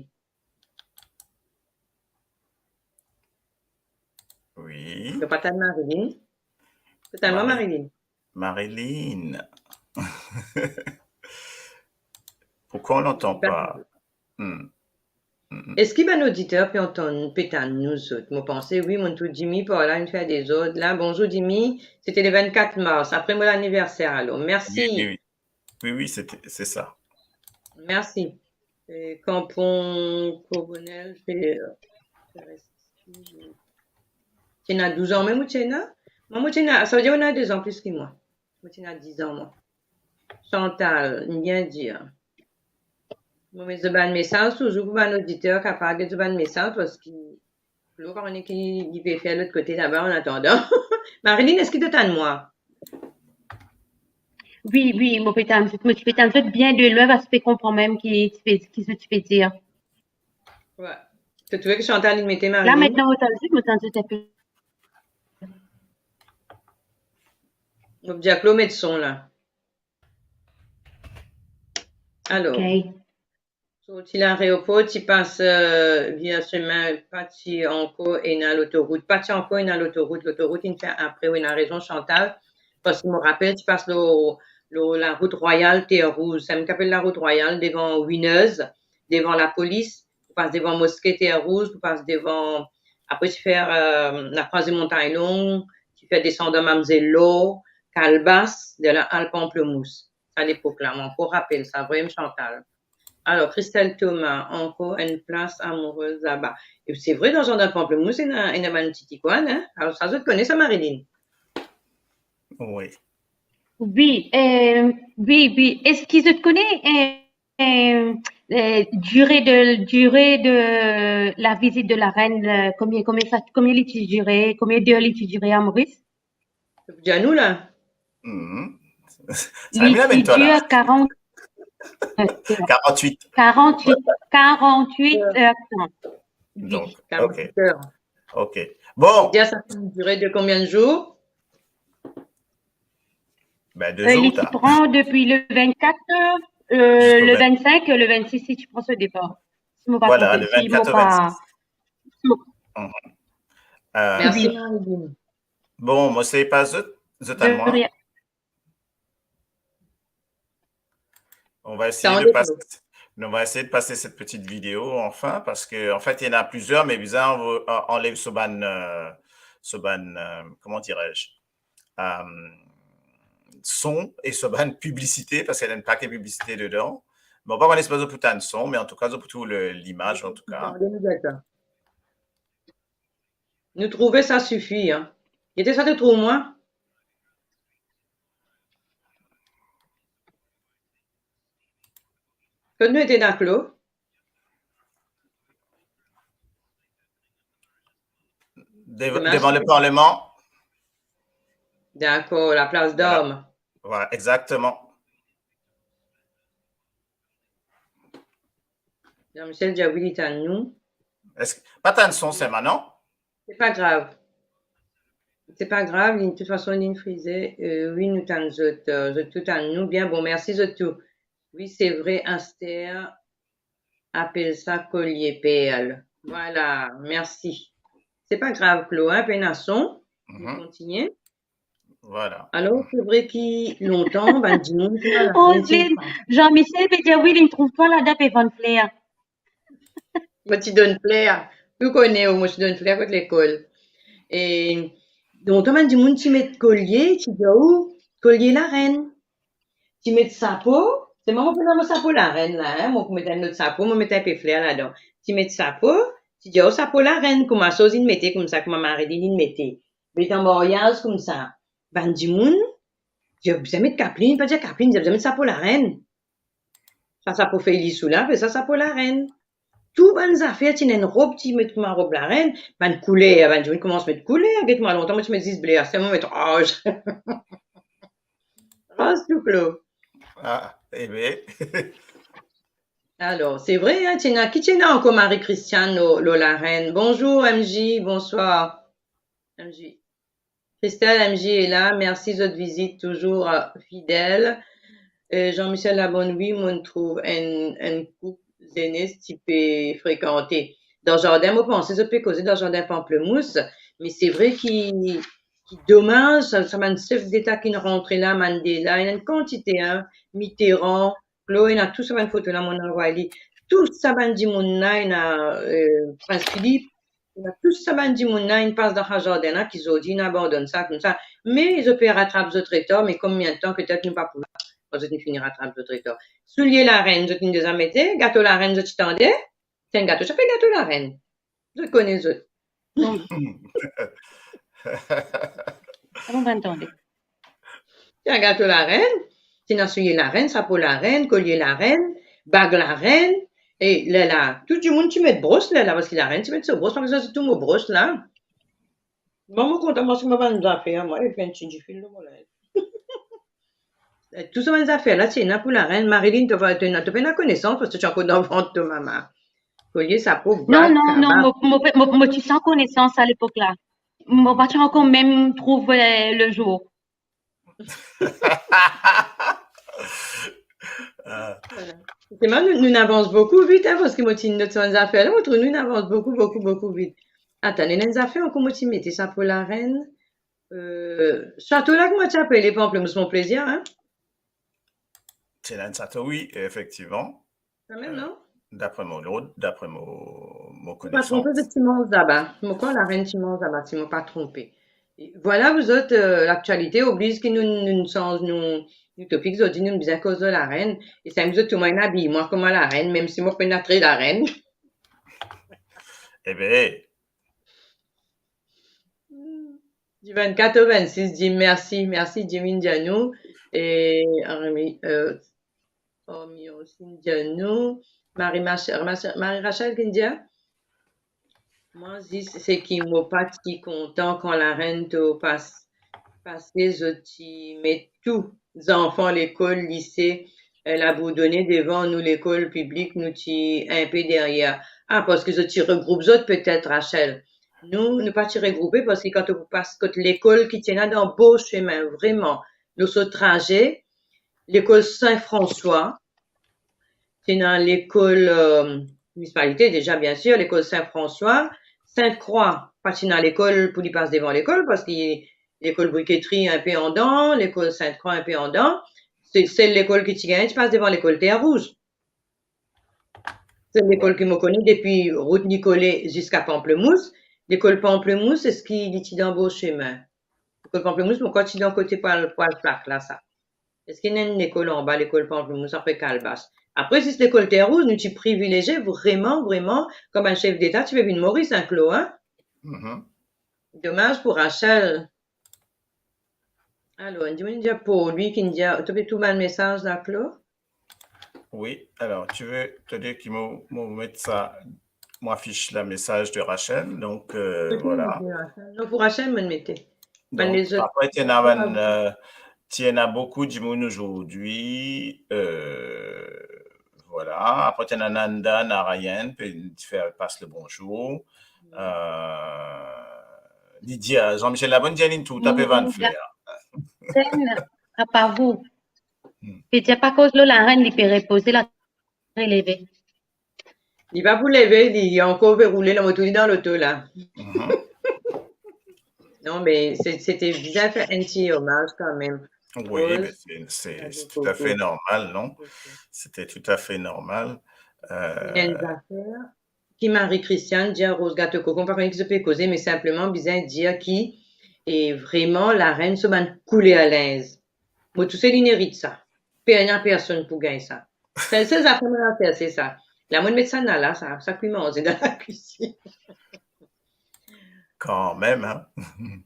Wi. To pa tann Marilyn? To tann mwa, Mari-, Marilyn? Marilyn. Pourquoi on n'entend pas? Hmm. Hmm, hmm. Eski bann oditer pe antann, pe tann nou zot? Mo panse wi, mo'nn trouv Dimi par la, inn fer dezord la. Bonzour Dimi, se te le vennkat mars, apre mo laniverser alor. Mersi. Wi, wi, wi. Wi, wi, se te, se sa. Mersi. E, Kanpon Kobonel, se, ti ena douz an mem ou ti ena? Mwa, mo ti ena, savedir ou ena de zan plis ki mwa. Mo ti ena diz an, mwa. Chantal, bien dir. Mo met zot bann mesaz touzour pou bann oditer kapav get zot bann mesaz, parski Klo pa kone ki li pe fer lot kote laba, an atandan. Marilyn, eski to tann mwa? Wi, wi, mo pe tann zot, mo ti pe tann zot bien de lwin, parski mo pe konpran mem ki ti pe, ki zot ti pe dir. Wi. To trouve ki Chantal inn mete Marilyn? La, aster mo tann zot, mo tann zot enpe. Mo dir Klo met son la. Alor. Ok. Sorti laeropor, ti pas, euh, via semin, pa ti ankor ena lotorout, pa ti ankor ena lotorout, lotorout inn fer apre, ou ena rezon Chantal, parski mo rapel ti pas lor, lor larout Rwayal Ter Rouz, samem ki apel larout Rwayal, devan Winners, devan lapolis, ou pas devan moske Ter Rouz, ou pas devan, apre ti fer, euh, lakrwaze Montagne Longue, ti fer desandan Mamzel Lor, Kalbas, lerla al Pamplemousse. Sa lepok la, mo ankor rapel sa, vremem Chantal. Alor, Christelle Thomas, ankor enn plas amourez laba. E se vre, dan zardin panplemous, ena, ena bann ti tikwann, hein? Alor, sa zot kone sa, Marilyn? Wi. Wi, eh, wi, wi. Eski zot kone, eh, eh, eh, dire de, dire de la vizit de la reine, eh, konbien, konbien sa, konbien li ti dire, konbien der li ti dire a Moris? Dir nou la. Li ti dir karant, karant-wit. Karant-wit, karant-wit er tan. Donk, ok. Ok. Bon. Dir sa ti dire de konbien zour? Ben, de zour. Li ti pran depi le vennkat, le vennsenk, le vennsis, li ti pran so depar. Si mo pa tronpe, si mo pa... Mersi, Marilyn. Bon, mo sey pas zot, zot tann mwa. On va essayer de passer, on va essayer de passer cette petite vidéo enfin, parce que en fait, il y en a plusieurs, mais bizin anlev so bann, euh, so bann, euh, comment dirais-je, euh, son e so bann piblisite, parski ena enn pake piblisite dedan. Bon, pa kone si zot pou tann son, me antouka zot pou trouv limaz antouka. Nou trouve sa sifi, hein. Gete sa, to trouv mwa? Kot nou ete, Daklo? Devan, devan le Parlement. Dakor, laplas Dam. Voilà, exactement. Jean-Michel dir wi, li tann nou. Eski pa tann son, Sema, non? Se pa grav. Se pa grav, li, de tout fason, linn frize. Euh, wi, nou tann zot, euh, zot tou tann nou. Bien, bon, mersi zot tou. Wi, se vre, Aster apel sa kolie perl. Vwala, mersi. Se pa grav, Chloé, pena son. Nou kontinie. Vwala. Alor, se vre ki lontan, bann dimoun ti... Roselyne, Jean-Michel pe dir wi, linn trouv twa ladan pe vann fler. Mo ti donn fler. Ou kone, mo ti donn fler kot lekol. E lontan, bann dimoun ti met kolie, ti dir ou, kolie larenn. Ti met sapo, se mwa mo pena mo sapo larenn la, hein, mo pou met enn lot sapo, mo met inpe fler ladan. Ti met sapo, ti dir ou sapo larenn, kouma so zot inn mete koumsa, kouma Marilyn inn mete. Met an maryaz koumsa. Bann dimoun, dir bizin met kaplin, pa dir kaplin, dir bizin met sapo larenn. Sa sapo fey lisou la, apel sa sapo larenn. Tou bann zafer, ti ena enn rob, ti met kouma rob larenn, bann kouler, bann dimoun koumans met kouler, get mwa, lontan mo ti met zis ble, aster mo met roz. Roz tou, Chloé. Ah, ebe. Alor, se vre, hein, ti ena, ki ti ena ankor, Marie-Christiane lor, lor larenn? Bonzour, M J, bonswar. M J. Christelle, M J est là, mersi zot vizit, touzour, euh, fidel. Euh, Jean-Michel Labonne, wi, mo'nn trouv enn, enn koup zenes ti pe frekante. Dan zardin, mo panse zot pe koze dan zardin panplemous, me se vre ki, ki domaz, sa, sa bann sef deta ki'nn rantre la, Mandela, ena enn kantite, hein, Mitterrand, Chloé, ena tou sa bann foto la, mo'nn avoy li. Tou sa bann dimoun la, ena, euh, Prince Philippe, ena tou sa bann dimoun la, inn pas dan sa zardin la, ki zordi inn abandonn sa koumsa. Me zot pe ratrap zot retar, me konbien tan ki petet nou pa pou la, kan zot inn fini ratrap zot retar. Soulie larenn, zot inn deza mete, gato larenn, zot ti tande? Ti enn gato, ti apel gato larenn. Zot kone zot. Non. Avan bann tande. Ti ena gato larenn, ti ena soulie larenn, sapo larenn, kolie larenn, bag larenn, e lerla, tou dimoun ti met bros lerla, parski larenn ti met so bros, parski sa se tou mo bros la. Mwa, mo kontan, mwa, si mo bann zafer, mwa, epi enn ti difil lor mo linz. Tou sa bann zafer la, ti ena pou larenn. Marilyn, to, to, to pena konesans, parski to ti ankor dan vant to mama. Kolie, sapo, bag, non, non, non, kaba. Mo, mo, mo, mo ti san konesans a lepok la. Mo pa ti ankor mem trouv, euh, le jour. Vwala. Sirman, nou, nou, nou'nn avans boukou vit, hein, parski mo ti not sa bann zafer la, mo trouv nou, nou'nn avans boukou, boukou, boukou vit. Atann, ena enn zafer ankor mo ti mete, sapo larenn. Euh, sato la, kouma ti apele, Panplemous Mon Plaisir, hein? Ti ena enn sato, wi, efektivman. Kanmem, non? Dapre mo lord, dapre mo, mo konesans. Patron, zot ti manz laba. Mo krwar larenn ti manz laba, si mo pa tronpe. E vwala, zot, euh, laktialite obliz ki nou, nou sanz nou, nou topik zordi, nou bizin koz lor larenn. E sa, zot tou, mo inn abiy mwa kouma larenn, mem si mo pena tre larenn. Ebe, Divan katrovin-sis, Jim, mersi, mersi, Jim, inn dir nou. E, Armi, euh, Armi osi inn dir nou. Marie Mach-, Mach-, Marie Rachel ki'nn dir, mwa zis seki mo pa ti kontan kan larenn to pas-, pase, zot ti met tou zanfan lekol, lise, eh, labourdone devan nou, lekol piblik, nou ti inpe deryer. Ah, parski zot ti regroup zot petet, Rachel. Nou, nou pa ti regroupe, parski kan to pou pas kot lekol ki ti ena dan Beau Chemin, vreman, lor so traze, lekol Sin Franswa, ti ena lekol, euh, minisipalite deza, biensir, lekol Sin Franswa, Sint Krwa, pa ti ena lekol pou li pas devan lekol, parski lekol Briketri inpe andan, lekol Sint Krwa inpe andan. Se sel lekol ki ti gagn, ti pas devan lekol Ter Rouz. Se lekol ki mo kone depi rout Nikole ziska Pamplemous. Lekol Pamplemous, eski li ti dan Beau Chemin? Lekol Pamplemous, mo krwar ti dan kote pwal, pwal plak la, sa. Eski ena enn lekol anba lekol Pamplemous, apre Kalbas? Apre, zis lekol Ter Rouz, nou ti privilezie vreman, vreman, kan bann sef deta ti pe vinn Moris, hein, Claude, hein? Mhm. Domaz pou Rachel. Alor, enn dimoun inn dir pou li, ki'nn dir, to pe trouv bann mesaz la, Claude? Wi, alor, ti ve, to dir ki mo, mo met sa, mo afis la mesaz de Rachel, donk, euh, vwala. Non, pou Rachel, mo'nn mete. Bann lezot. Donk, apre, ti ena bann, euh, ti ena boukou dimoun ozordi, euh, vwala. Apre, ti ena Nanda Narayan, pe ti fer pas le bonzour. Euh, Lydia, Jean-Michel Labonne, Janine, tou, tape vann fler. Sen, apa vou. Hmm. Pe dir pa koz lor larenn, li pe repoze la, releve. Li pa pou leve, li, li ankor pe roule, lamoto li dan loto la. Mhm. Non, me se, se ti bizin fer enn ti omaz kanmem. Wi, me se, se, se toutafe normal, non? Se ti toutafe normal. Euh, enn zafer ki Marie Christiane dir Rose Gato Koko, mo pa kone ki zot pe koze, me sinpleman bizin dir ki, e vreman, larenn so bann kouler linz. Mo tousel inn erit sa. Pena personn pou gagn sa. Sel, sel zafer mo ena fer, se sa. La, mo'nn met sa nala, sa, sa ki manze dan lakwizinn. Kanmem, hein?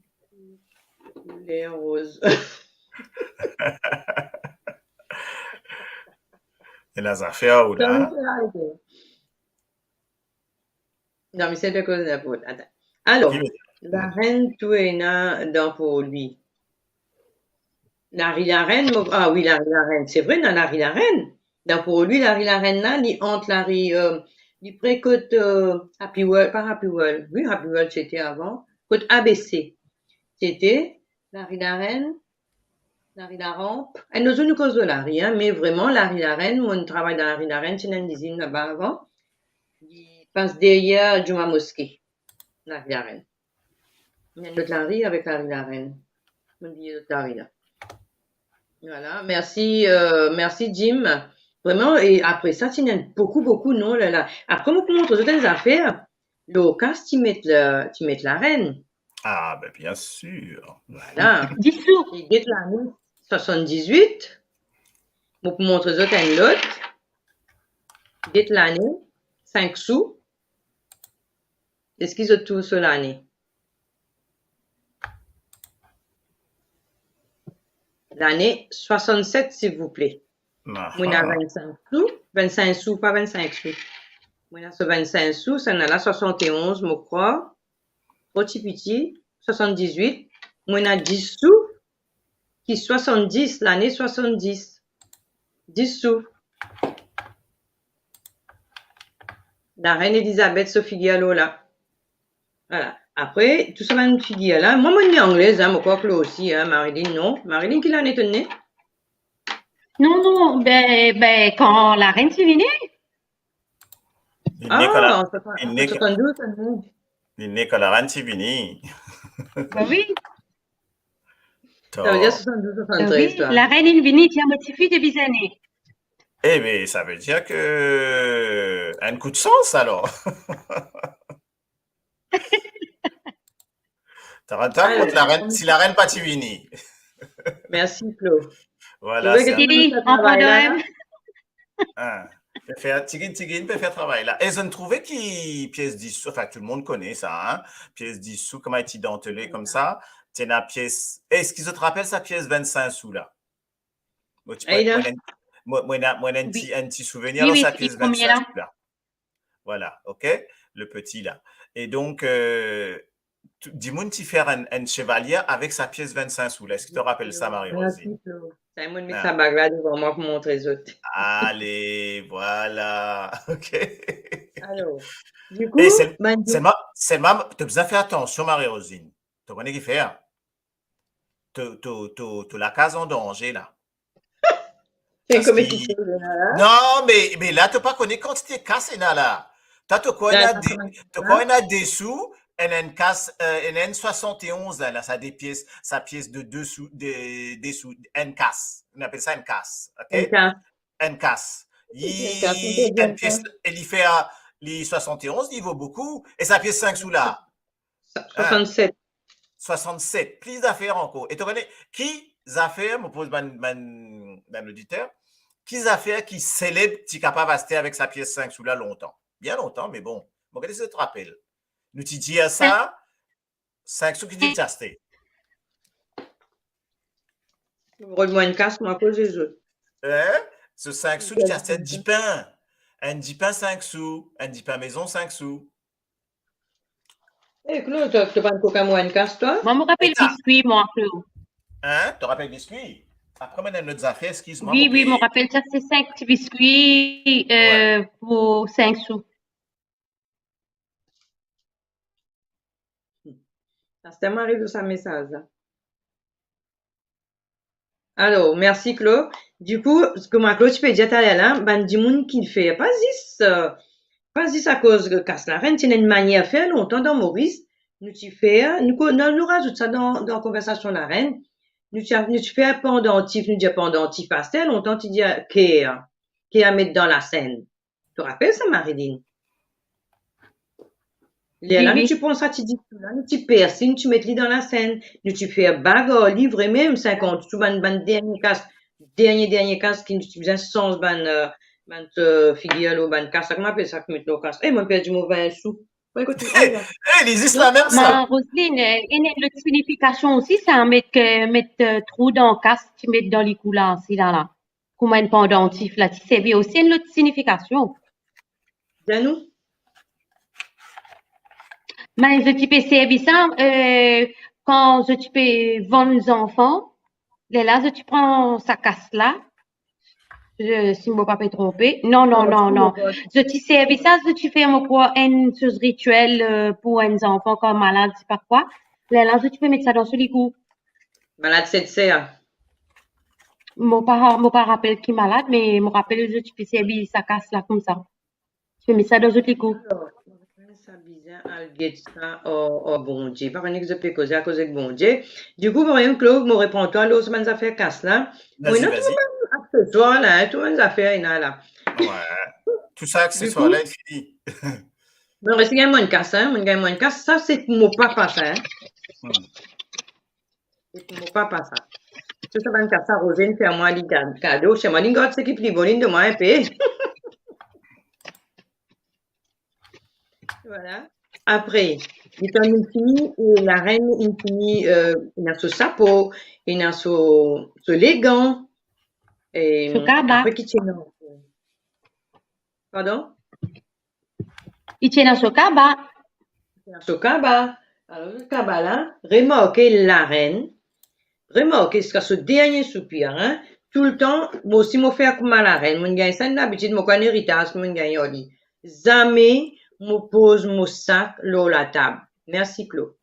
Kouler roz. Ena zafer ou la, hein? Non, me se de koz la pou, atann. Alor, larenn tou ena dan pou li. Lari larenn, mo, ah wi, lari larenn. Se vre, ena lari larenn. Dan pou li, lari larenn la, li ant lari, euh, li pre kot, euh, Happy World, pa Happy World. Wi, Happy World, ti ete avan. Kot A B C. Ti ete, lari larenn, lari Laranp. Enn lot zour nou koz lor lari, hein, me vreman, lari larenn, mo'nn travay dan lari larenn, ti ena enn lizinn laba avan. Li pas deryer Juma Moske, lari larenn. Enn lot lari avek lari larenn. Mo'nn bliye lot lari la. Vwala, mersi, euh, mersi Jim. Vreman, e apre sa, ti ena boukou, boukou non la la. Apre, mo pou montre zot enn zafer. Lorkas ti met la, ti met larenn. Ah, ben, bien sûr. Vwala. Dis sou. E get lane swasanndizwit. Mo pou montre zot enn lot. Get lane, sink sou. Eski zot trouv so lane? Lane swasann-set, silvouple. Mo ena vinn-sink sou, vinn-sink sou, pa vinn-sink sou. Mo ena so vinn-sink sou, sa ena la swasann-e-onz, mo krwar. Tro ti piti, swasann-dizwit. Mo ena dis sou, ki swasann-dis, lane swasann-dis. Dis sou. Larenn Elizabeth so figir lor la. Vwala. Apre, tou sa bann figir la. Mwa, mo ne anglez, hein, mo krwar Claude osi, hein, Marilyn, non? Marilyn, ki lane to ne? Non, non, be, be, kan larenn ti vini. Li ne kan la, ah, li ne kan, swasann-douz, swasann-douz. Li ne kan larenn ti vini. Be wi. Savedir swasann-douz, swasann-trez, twa. Larenn inn vini, ti a mo tifi depi zane. Eh ben, savedir ke enn kou de sans, alor. Tara, tara, alor, kot larenn, si larenn pa ti vini. Mersi, Claude. Vwala, se... Didi, ankor de mem. Pe fer tigit tigit, pe fer travay la. E zot trouve ki pies dis sou, anfin, tou lemonn kone sa, hein? Pies dis sou, kouma ti dantele koumsa, ti ena pies, eski zot rapel sa pies vinn-sink sou la? Mo ti... Mo, mo ena, mo ena enn ti, enn ti souvenir lor sa pies vinn-sink sou la. Vwala, ok? Le peti la. E donk, euh, tou, dimoun ti fer enn, enn sevalie avek sa pies vinn-sink sou la. Eski to rapel sa, Marie-Rosine? Sa, mo'nn met sa bag la devan mwa pou montre zot. Ale, vwala. Ok. Alor, dikou, e sel-, selman, selman, to bizin fer atansion, Marie-Rosine. To kone ki fer? To, to, to, to lakaz an danze la. Parski, non, me, me la, to pa kone kantite kas ena la. Twa, to krwar ena de, to krwar ena de sou, ena enn kas, euh, ena enn swasant-e-onz la, la, sa de pies, sa pies de de sou, de, de sou, enn kas. Nou apel sa enn kas, ok? Enn kas. Enn kas. Li, enn pies, e li fer, li swasant-e-onz, li vo boukou. E sa pies sink sou la? Swasannset. Swasannset. Pli zafer ankor. E to kone ki zafer, mo poz bann, bann, bann oditer, ki zafer ki seleb ti kapav aste avek sa pies sink sou la lontan? Bien lontan, me bon. Mo kone si to rapel. Nou ti dir sa, sink sou ki ti aste. Rod mwa enn kas, mwa, akoz lezot. Hein? So sink sou ti aste enn dipin. Enn dipin sink sou, enn dipin mezon sink sou. Eh, Claude, to, to pann koka mwa enn kas, twa? Mwa, mo rapel biskwi, mwa, Claude. Hein? To rapel biskwi? Apre, mo ena enn lot zafer, eskiz mwa. Wi, wi, mo rapel sa, se sink ti biskwi, euh, pou sink sou. Sa, se telman ariv sa mesaz la. Alor, mersi, Claude. Dikou, kouma Claude ti pe dir taler la, bann dimoun ki fer, pa zis, euh, pa zis akoz kas larenn, ti ena enn manier fer lontan dan Moris, nou ti fer, nou ko-, nou, nou razout sa dan, dan konversasion larenn, nou ti, nou ti fer pandantif, nou dir pandantif, aster lontan ti dir ker, ker a met dan lasenn. To rapel sa, Marilyn? Lerla, wi, nou ti pran sa ti dis sou la, nou ti pers li, nou ti met li dan lasenn, nou ti fer bag ar li vremem, sinkant sou, bann, bann dernie kas, dernie, dernie kas ki nou ti bizin sanz bann, euh, bann, euh, figir lor bann kas, sa kouma apel sa ki met lor kas? Eh, mo perdi mo vin sou. Bon, ekout, eh, li zis lamem sa. Ma Roseline, eh, ena enn lot signifikasion osi, sa met, eh, met, eh, trou dan kas, ti met dan likou la, sila la. Kouma enn pandantif la, ti servi osi enn lot signifikasion. Dir nou. Me zot ti pe servi sa, eh, kan zot ti pe vann zanfan, lerla zot ti pran sa kas la, eh, si mo pa pe tronpe. Non, non, non, non. Zot ti servi sa, zot ti fer, mo krwar, enn soz ritiel, eh, pou enn zanfan kan malad, sipa kwa. Lerla zot ti pe met sa dan so likou. Malad set ser. Mo pa, mo pa rapel ki malad, me mo rapel zot ti pe servi sa kas la koumsa. Ti pe met sa dan zot likou. Alor, sa bizin al get sa ar, ar Bondie. Pa kone ki zot pe koze akoz ek Bondie. Dikou, mo reponn twa lor sa bann zafer kas la. Vas-y, vas-y. Tou bann akseswar la, hein, tou bann zafer ena la. Wi. Tou sa akseswar la, li fini. Mo resi gagn mwa enn kas, hein, mo gagn mwa enn kas. Sa, se pou mo papa, sa, hein. Hmm. Se pou mo papa sa. Tou sa bann kas sa, Roseline fer mwa li ka-, kado. Se mwa, li gard seki pli bon, li donn mwa inpe. Vwala. Apre, letan li fini, eh, larenn li fini, eh, ena so sapo, ena so, so legan, eh, so kaba. Apre ki ti ena ankor? Pardon? Li ti ena so kaba. Ti ena so kaba. Alor, kaba la, remarke larenn, remarke ziska so dernie soupir, hein. Toultan, mo osi mo fer kouma larenn, mo'nn gagn sa, enn labitid, mo krwar enn eritaz ki mo'nn gagn ar li. Zame mo poz mo sak lor latab. Mersi, Claude.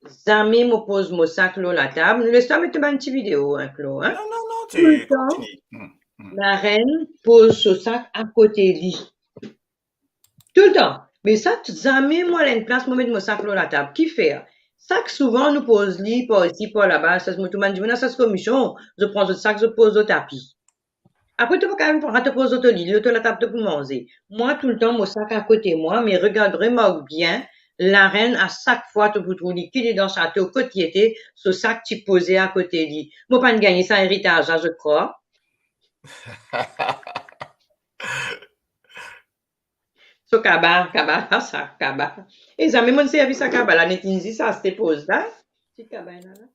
Zame mo poz mo sak lor latab. Nou les twa met bann ti video, hein, Claude, hein? Non, non, non, ti kontini. Toultan, hmm, hmm, larenn poz so sak akote li. Toultan. Me sa, zame mwa al enn plas, mo met mo sak lor latab. Kifer? Sak souvan nou poz li par isi, par laba, sa, mo, tou bann dimoun, sa, se komision, zot pran zot sak, zot poz lor tapi. Apre, to pa kapav pran, to poz lor to li, lor to latab to pou manze. Mwa, toultan, mo sak akote mwa, me regard, remark bien, larenn, a sak fwa to pou trouv li, ki li dan sato, kot li ete, so sak ti poze akote li. Mo pa'nn gagn sa eritaz la, zot krwar? So kaba, kaba, sa, kaba. E zame monn servi sa kaba la, net inn zis aste poz la, ti kaba la la.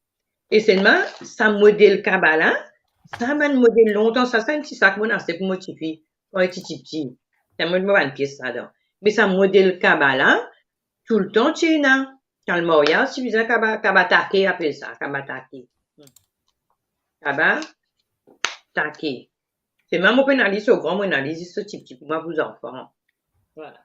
E selman, sa model kaba la, sa bann model lontan, sa, sa enn ti sak monn aste pou mo tifi, kan li ti tipti. Sa mo met mo bann pies ladan. Me sa model kaba la, toultan ti ena. Kan maryaz, ti bizin kaba, kaba take, apel sa, kaba take. Kaba take. Selman mo pena li so gran, mo ena li zis so tipti pou mwa, pou zanfan. Vwala.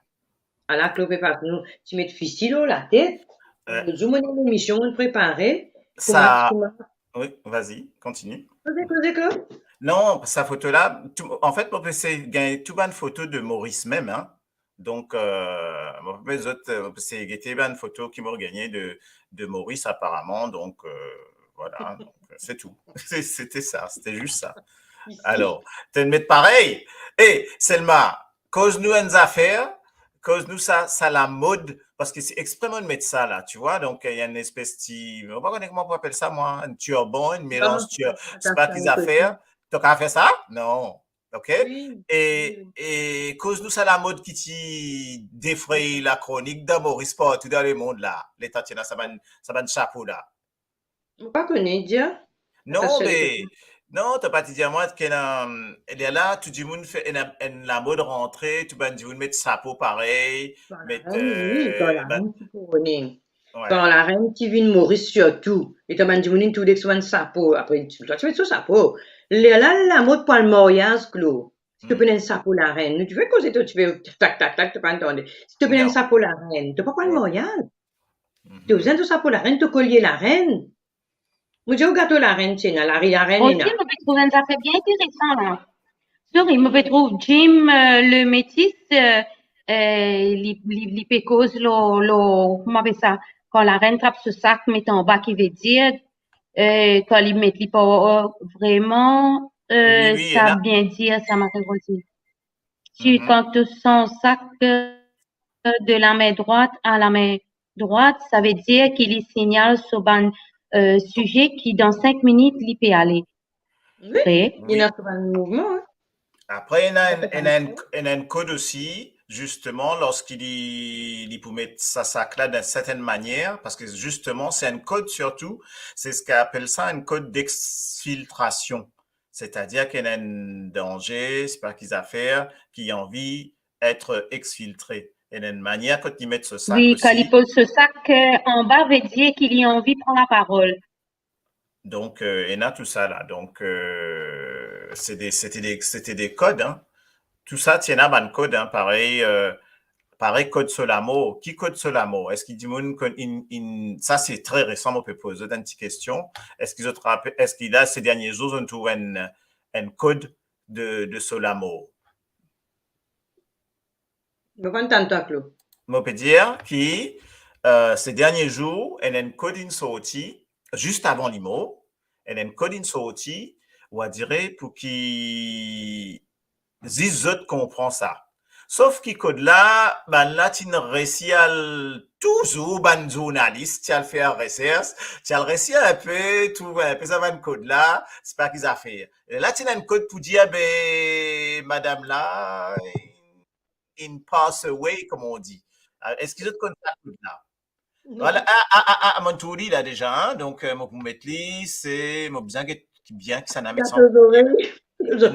Ala Klo pe pas nou, ti met fisi lor latet. Eh. Lot zour mo ena lemision, mo prepare. Sa, kouma, kouma wi, vas-y, continue. Koze, koze, Klo. Non, sa foto la, tou, an fet, mo pe sey gagn tou bann foto de Moris mem, hein. Donk, euh, mo pe met zot, euh, mo pe sey gete bann foto ki mo gagne de, de Moris aparaman. Donk, euh, vwala, donk, euh, se tou. Se, sete sa, sete zis sa. Alor, to met parey. E, Selma, koz nou enn zafer, koz nou sa, sa lamod, parski se expre mo met sa la, tu vois, donk, euh, ena enn espes ti, mo pa kone kouma pou apel sa, mwa, enn tirban, enn melanz, non, tir-, sa, sa, sa, pa ki zafer. To kapav fer sa? Non. Ok? Wi, e, wi. E koz nou sa lamod ki ti defrey lakronik dan Moris partou dan lemond la, letan ti ena sa bann, sa bann sapo la. Mo pa kone, dir. Non, me, non, to pa ti dir mwa ki ena, lerla, tou dimoun fer, ena enn lamod rantre, tou bann dimoun met sapo parey, met, wi, euh, bann, wi, ti kone. Wi. Kan larenn ti vinn Moris sirtou, letan bann dimoun inn toude ek so bann sapo, apre, ti, ti met so sapo. Lerla lamod pou al maryaz, Klo. Si to pena enn sapo larenn, nou ti pe koze, to ti pe tak, tak, tak, to pa tande. Si to pena enn sapo larenn, to pa pou al maryaz. To bizin to sapo larenn, to kolie larenn. Mo dir ou gato larenn ti ena, lari larenn ena. Osi, mo pe trouv enn zafer bien interesan la. Sorry, mo pe trouv Jim, euh, le Metis, euh, euh, li, li, li pe koz lor, lor, kouma apel sa, kan larenn trap so sak, met anba, ki vedir, euh, kan li met li pa, euh, vreman, euh, wi, wi, sa ena bien dir, sa mo pe dir. Si kan to sanz sak, euh, de lame drwat a lame drwat, savedir ki li signal so bann, euh, size ki dan sink minit li pe ale. Wi, wi. Ena so bann mouvman, wi. Apre, ena enn, ena enn, ena enn kod osi, zisteman, lorski li, li pou met sa sak la dan sertenn manier, parski zisteman, se enn kod sirtou, se seki apel sa enn kod d'exfiltration. Setadir ki ena enn danze, se pa ki zafer, ki anvi et exfiltre. Ena enn manier kot li met so sak osi. Wi, kan li poz so sak, euh, anba, vedir ki li anvi pran laparol. Donk, euh, ena tou sa la. Donk, euh, se de, sete de, sete de kod, hein. Tou sa ti ena bann kod, hein, parey, euh, parey kod so lamor. Ki kod so lamor? Eski dimoun konn, inn, inn, sa se tre resan, mo pe poz zot enn ti kestion. Eski zot rape-, eski la, se dernie zour, zot trouv enn, enn kod de, de so lamor? Mo pa'nn tann twa, Klo. Mo pe dir ki, euh, se dernie zour, ena enn kod inn sorti, zis avan li mor, ena enn kod inn sorti, ou a dire pou ki zis zot konpran sa. Sof ki kod la, bann la ti inn resi al, touzour bann zournalis ti al fer resers, ti al resi inpe, trouv inpe sa bann kod la, se pa ki zafer. E la ti ena enn kod pou dir, be, madam la, inn pass away, kouma on di. Ah, eski zot konn sa kod la? Non. Vwala, ah, ah, ah, ah, mo'nn trouv li la deza, hein. Donk, euh, mo pou met li, se, mo bizin get bien ki sa ena met san. Gato zorey.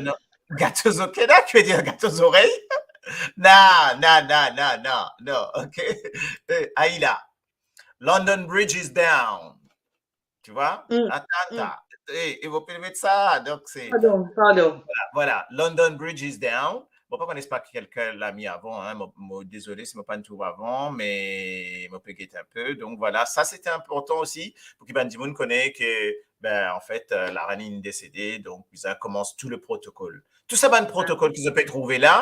Non. Gato zo-, kena ki vedir gato zorey? Non, non, non, non, non, non, ok. Eh, ayi la. London Bridge is down. Tu vois? Mm, atann, mm. Eh, e mo pe met sa, donk se... Pardon, pardon. Vwala, vwala. London Bridge is down. Mo pa kone si pa kelkenn la mi avan, hein. Mo, mo dezole si mo pa'nn trouv avan, me mo pe get inpe. Donk vwala, sa sete inportan osi pou ki bann dimoun kone ke, ben, anfet, euh, larenn inn desede, donk bizin koumans tou le protokol. Tou sa bann protokol ki zot pe trouve la,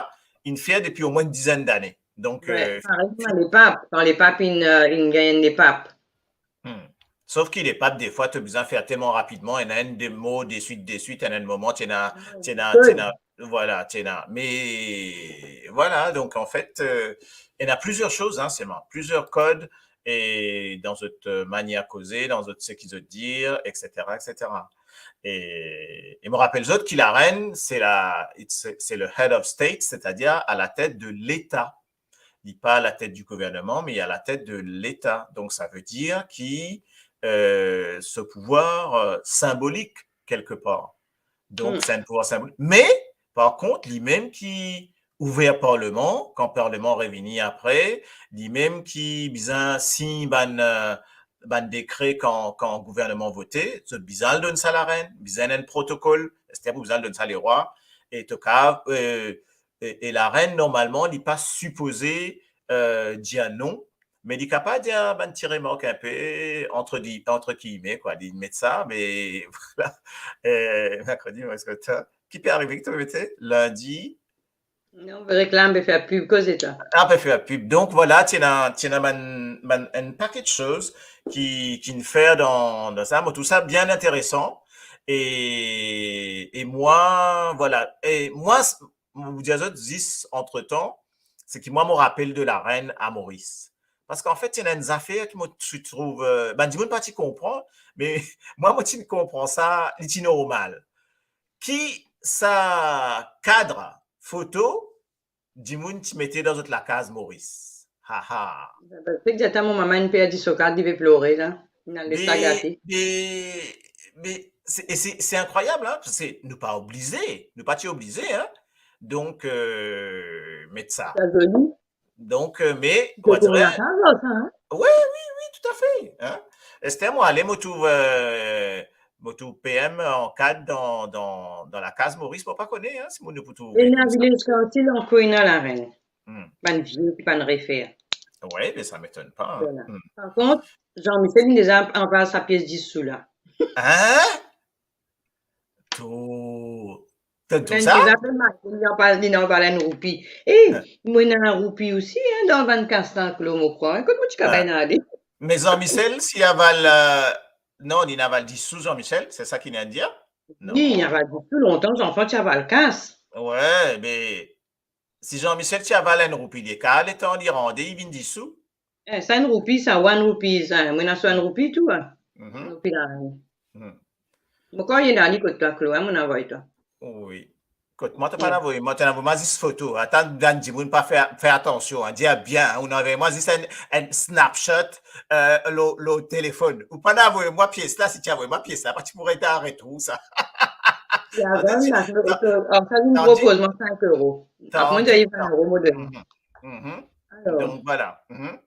inn fer depi omwin enn dizenn dane. Donk, wi, euh, parey kouma lepap, kan lepap inn, euh, inn gagn lepap. Hmm. Sof ki lepap, defwa, to bizin fer telman rapidman, ena enn de mo deswit, deswit, ena enn moman, ti ena, ti ena, ti ena, vwala, ti ena. Me, vwala, donk, anfet, euh, ena plizier soz, hein, selman, plizier kod, e dan zot, euh, manier koze, dan zot seki zot dir, et cetera, et cetera. E, e mo rapel zot ki larenn, se la, it's, c'est le head of state, c'est-à-dire à la tête de l'État. Li pa à la tête du gouvernement, mais à la tête de l'État. Donc, ça veut dire ki, euh, ce pouvoir, euh, symbolique, quelque part. Donc, Hmm. c'est un pouvoir symbolique. Mais, par contre, li mem ki ouver parleman, kan parleman revini apre, li mem ki bizin sign bann, euh, bann dekre kan, kan gouverneman vote, zot bizin al donn sa larenn, bizin enn protokol, aster pou bizin al donn sa lerwa, e to kav, euh, e, e larenn, normalman, li pa sipoze, euh, dir non, me li kapav dir bann ti remark inpe, entre di-, entre guillemets, quoi, li met sa, me voilà. Euh, mercredi, mo eskotan. Ki pe arive ki to mete? Lundi? Non, reklam, pe fer pub, koze twa. Ah, pe fer pub. Donc, voilà, ti ena, ti ena bann, bann, enn paket soz ki, ki'nn fer dan, dan sa. Mo trouv sa bien interesan. E, e mwa, voilà. E mwa, s-, mo pou dir zot zis antretan, se ki mwa, mo rapel de larenn a Moris. Parski anfet, ti ena enn zafer ki mo ti trouv, euh, bann dimoun pa ti konpran, me mwa, mo ti konpran sa, li ti normal. Ki sa kad foto dimoun ti mete dan zot lakaz Moris? Ha, ha. Parski atann mo mama inn perdi so kad, li pe plore la. Inn al les sa gate. Me, me, me se, e se, se inkrwayab, hein, parski nou pa oblize, nou pa ti oblize, hein. Donc, euh, met sa. Sa zoli. Donc, euh, me, on va dire, lakaz, sa, hein? Oui, oui, oui, tout à fait, hein. Aster, mo ale, mo trouv, euh, mo trouv P M an kad dan, dan, dan lakaz Moris, mo pa kone, hein, si mo, nou pou trouve. E ena tou sa. Vilaz Karti, ankor ena larenn. Hmm. Bann vie ki pa'nn refer. Ouais, mais ça m'étonne pas, hein. Voilà. Hmm. Par kont, Jean-Michel, li deza anval sa pies dis sou la. Hein? To, to, to Enn sa? Deza pe mal, li anval, li anval enn roupi. E, ah, mwa ena enn roupi osi, hein, dan bann kas la, Klo, mo krwar. Kot mo ti kapav ale? Me Jean-Michel, si aval, euh, non, li ena aval dis sou Jean-Michel, se sa ki li dir? Non. Li ena aval dis sou lontan, zanfan ti aval kas. Ouais, me si Jean-Michel ti aval enn roupi, li kapav letan li rande, li vinn dis sou. Eh, sa enn roupi, sa, one rupees, hein. Mwa ena so enn roupi tou, hein. Mhm. Enn roupi la. Mhm. Mo krwar li ena li kot twa, Klo, hein, mo'nn avoy twa. Oui. Kot mwa, to pa'nn avoy mwa, to avoy mwa zis foto. Atann, bann dimoun pa fer, fer atansion, hein. Dir bien, hein, ou'nn avoy mwa zis enn, enn snapshot, euh, lor, lor telefonn. Ou pa'nn avoy mwa pies la, si ti avoy mwa pies la, pa ti pou res dan retrouv sa. Ti avoy mwa, sa, sa, sa, sa, sa, sa, propoz mwa sink euro. Apre, mo dir, vin euro, mo donn. Mhm. Mhm. Alor. Donc, voilà. Mhm.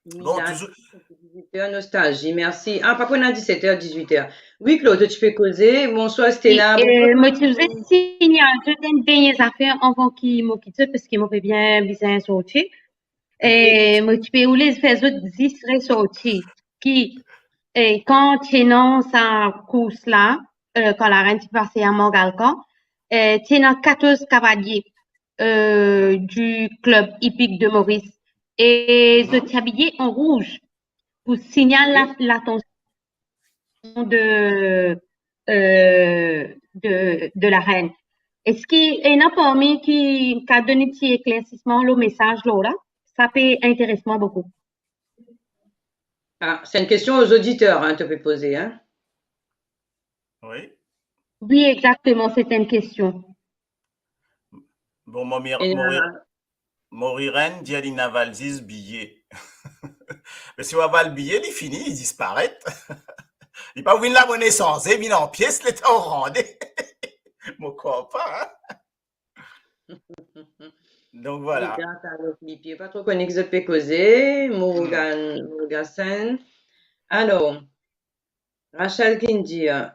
Bon, Mila, toujours. Dizuit er, Nostalgie, mersi. Ah, pa pou ena diset er, dizuit er. Wi, Klo, to ti pe koze. Bonswar, Stella. Wi, bonsoir, euh, mo ti pou signal zot enn dernie zafer avan ki mo kit zot, parski mo pe bien bizin sorti. E mo ti pe oule fer zot zis resorti ki, eh, kan ti ena sa kours la, eh, kan larenn ti pase a Morgalkan, eh, ti ena katorz kavalie, eh, du club hippique de Maurice. E zot ti abiye an rouz pou signal la, latansion de, euh, de, de larenn. Eski ena parmi ki kav donn ti eklersisman lor mesaz lor la? Sa pe interes mwa boukou. Ah, c'est une question aux auditeurs, hein, to pe poze, hein? Oui. Wi, exakteman, se enn kestion. Bon, mo mir-, e, mo ri-, euh, Morirenn dir li ena aval zis biye. Me si ou aval biye, li fini, li disparet. Li pa vinn la, mo sanze, vinn an pies, letan ou rande. Mo krwar pa, hein. Donc, voilà. Li gate avek lipie, pa tro kone ki zot pe koze, Morgan, hmm, Morgasen. Alor, Rachel ki dir,